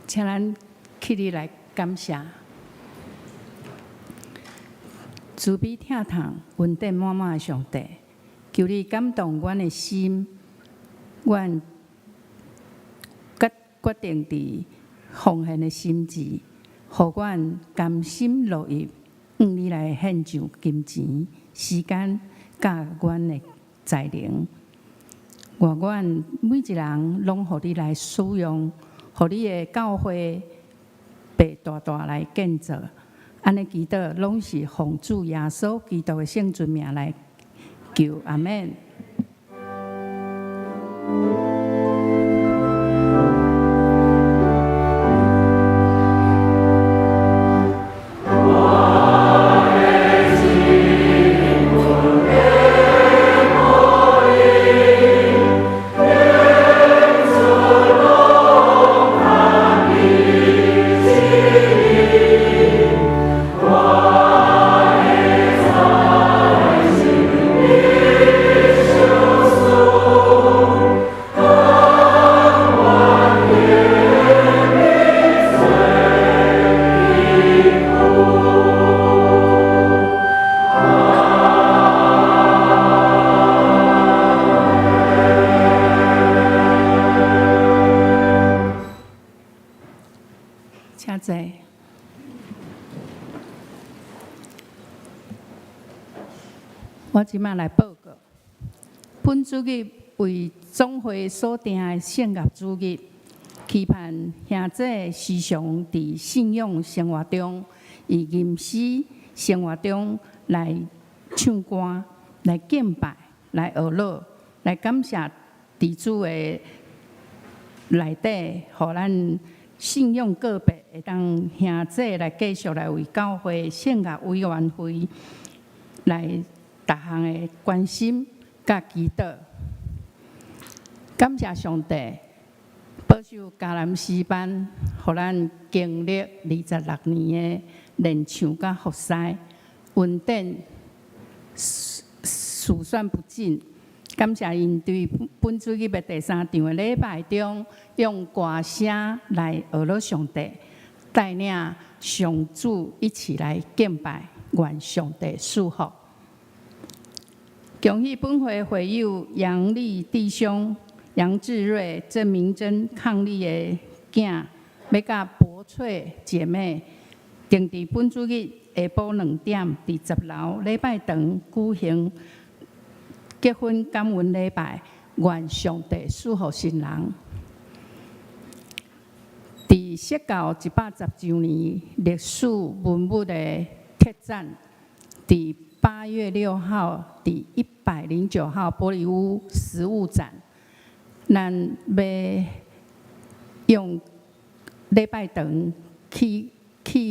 請咱起立來感謝，慈悲疼痛、恩典滿滿的上帝，求你感動阮的心，阮決定佇奉獻的心志，予阮甘心樂意，向你來獻上金錢、時間、佮阮的才能。願阮每一人攏予你來使用，予你的教會被大大來建造。按呢祈禱，攏是奉主耶穌基督的聖尊名來求，阿們。請坐。我這擺來報告，本主日為總會所訂的聖樂主日，期盼兄姊時常佇信仰生活中，以吟詩生活中來唱歌、來敬拜、來學樂、來感謝佇主的內底，予咱信仰個別會當兄弟來繼續來為教會聖樂委員會來逐項的關心佮祈禱。感謝上帝保守迦南詩班，予咱經歷26年的練唱佮服侍，恩典數算不盡。感謝𪜶對本主日的第三場的禮拜中，用歌聲來學了上帝，帶領上主一起來敬拜，願上帝賜福。恭喜本會會友楊麗弟兄、楊志瑞、鄭明珍伉儷的囝，欲佮柏翠姐妹，定佇本主日下晡2點，佇10樓禮拜堂舉行結婚感恩禮拜，願上帝賜福新人。佇釋教110週年歷史文物的特展，佇8月6號，佇109號玻璃屋實物展，咱欲用禮拜堂器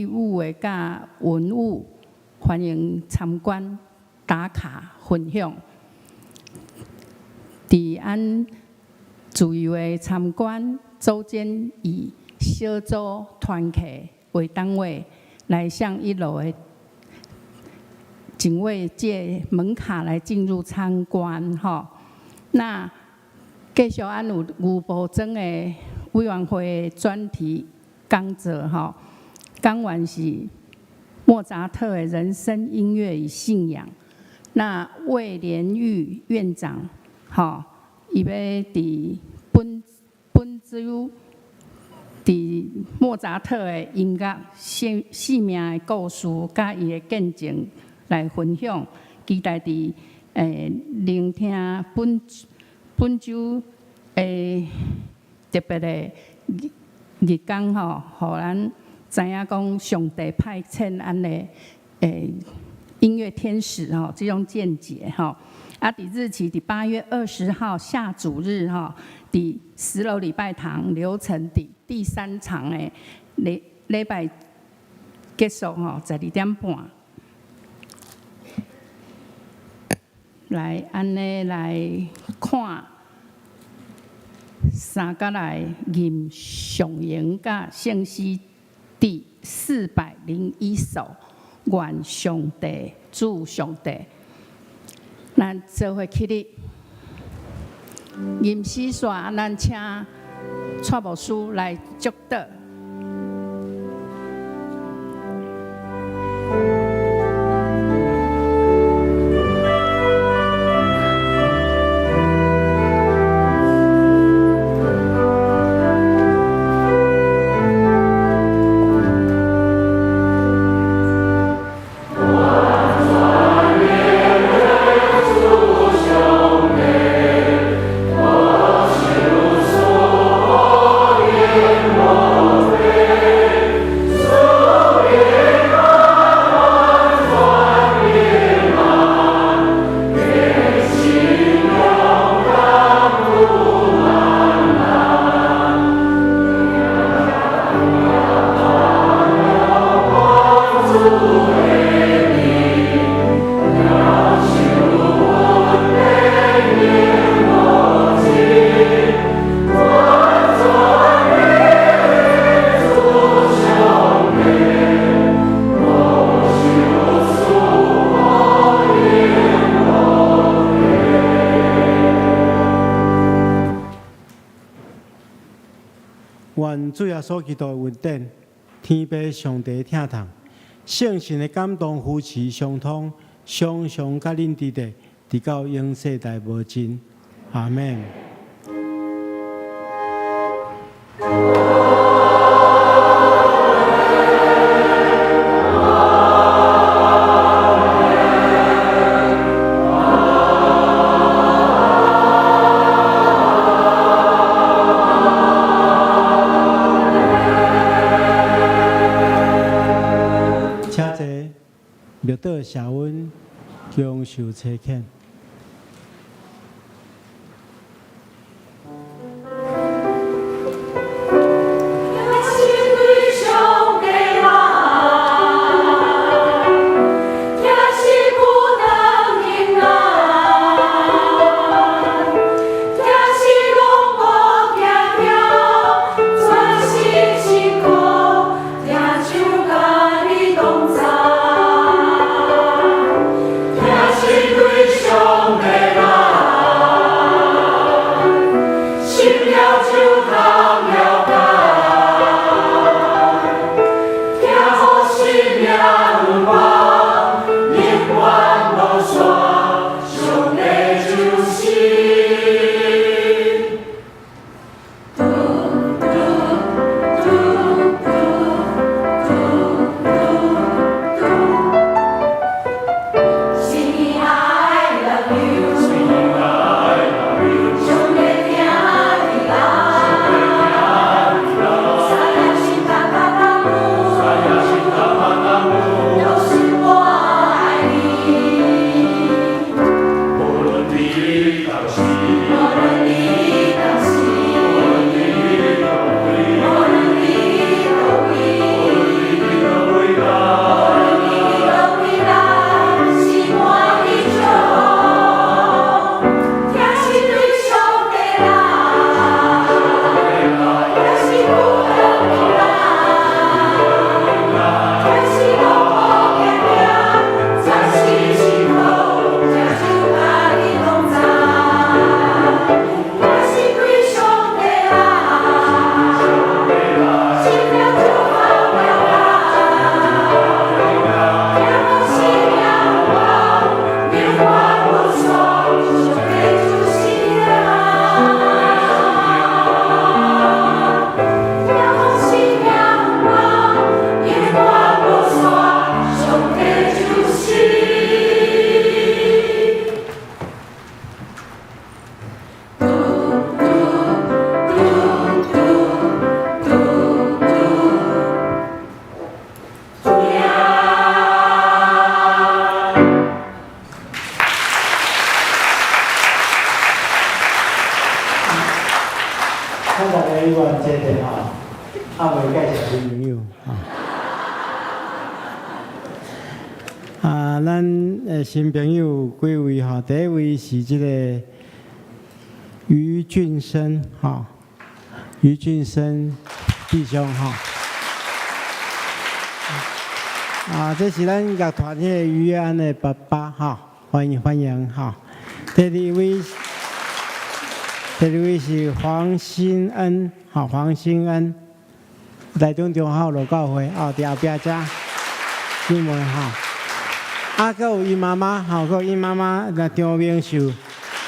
物的佮文物，歡迎參觀、打卡、分享。佇按自由的參觀，組間以小組團契為單位，來向一樓的警衛借門卡來進入參觀。吼，那繼續按有牛埔莊的委員會專題講座，吼，講員是莫扎特的人生音樂與信仰。那魏連玉院長。吼，伊欲佇本本週佇莫扎特的音樂生命的故事，佮伊的見證來分享，期待佇聆聽本本週的特別的日日工吼，予咱知影講上帝派遣按呢音樂天使吼，這種見解吼。啊，佇日期佇8月20號下主日吼，佇10樓禮拜堂流程佇第三場的禮禮拜結束吼，12點半。來按呢來看，三角來吟上榮佮聖詩第401首，願上帝主上帝。咱做伙起立，吟詩煞，咱請蔡牧師來祝禱。願主耶穌基督的恩典、天父上帝的疼痛、聖神的感動扶持相通，常常佮恁佇咧，直到永世代無盡。阿們。請坐，默禱謝恩，享受差遣。啊，未介紹新朋友。啊，咱的新朋友有幾位吼？第一位是這個余俊生吼，余俊生弟兄吼。啊，這是咱樂團彼个余安的爸爸吼，歡迎歡迎吼。第二位，第二位是黃新恩，吼，黃新恩，台中中孝路教會哦，佇後壁遮姊妹吼。啊，閣有伊媽媽，吼，閣有伊媽媽，那張明秀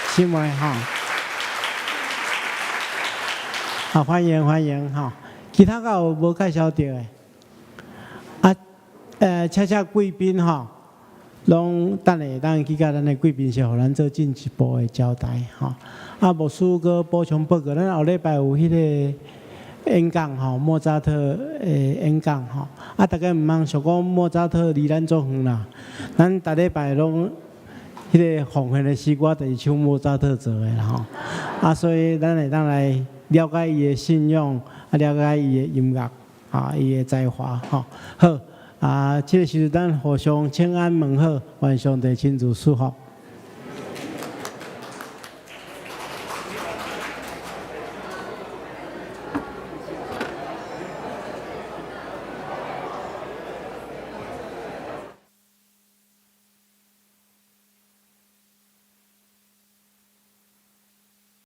姊妹吼。好，歡迎歡迎吼。其他閣有無介紹著的？啊，請請貴賓吼，攏等下會當去共咱的貴賓室，予咱做進一步的交代吼。啊，牧師閣補充報告，咱後禮拜有彼個演講吼，莫扎特的演講吼。啊，大家毋通想講莫扎特離咱足遠啦，咱逐禮拜攏彼個奉獻的詩歌，就是唱莫扎特做的啦吼。啊，所以咱會當來了解伊的信仰，啊，了解伊的音樂，啊，伊的才華吼。好，啊，這個時陣咱互相請安問好，願上帝親自賜福。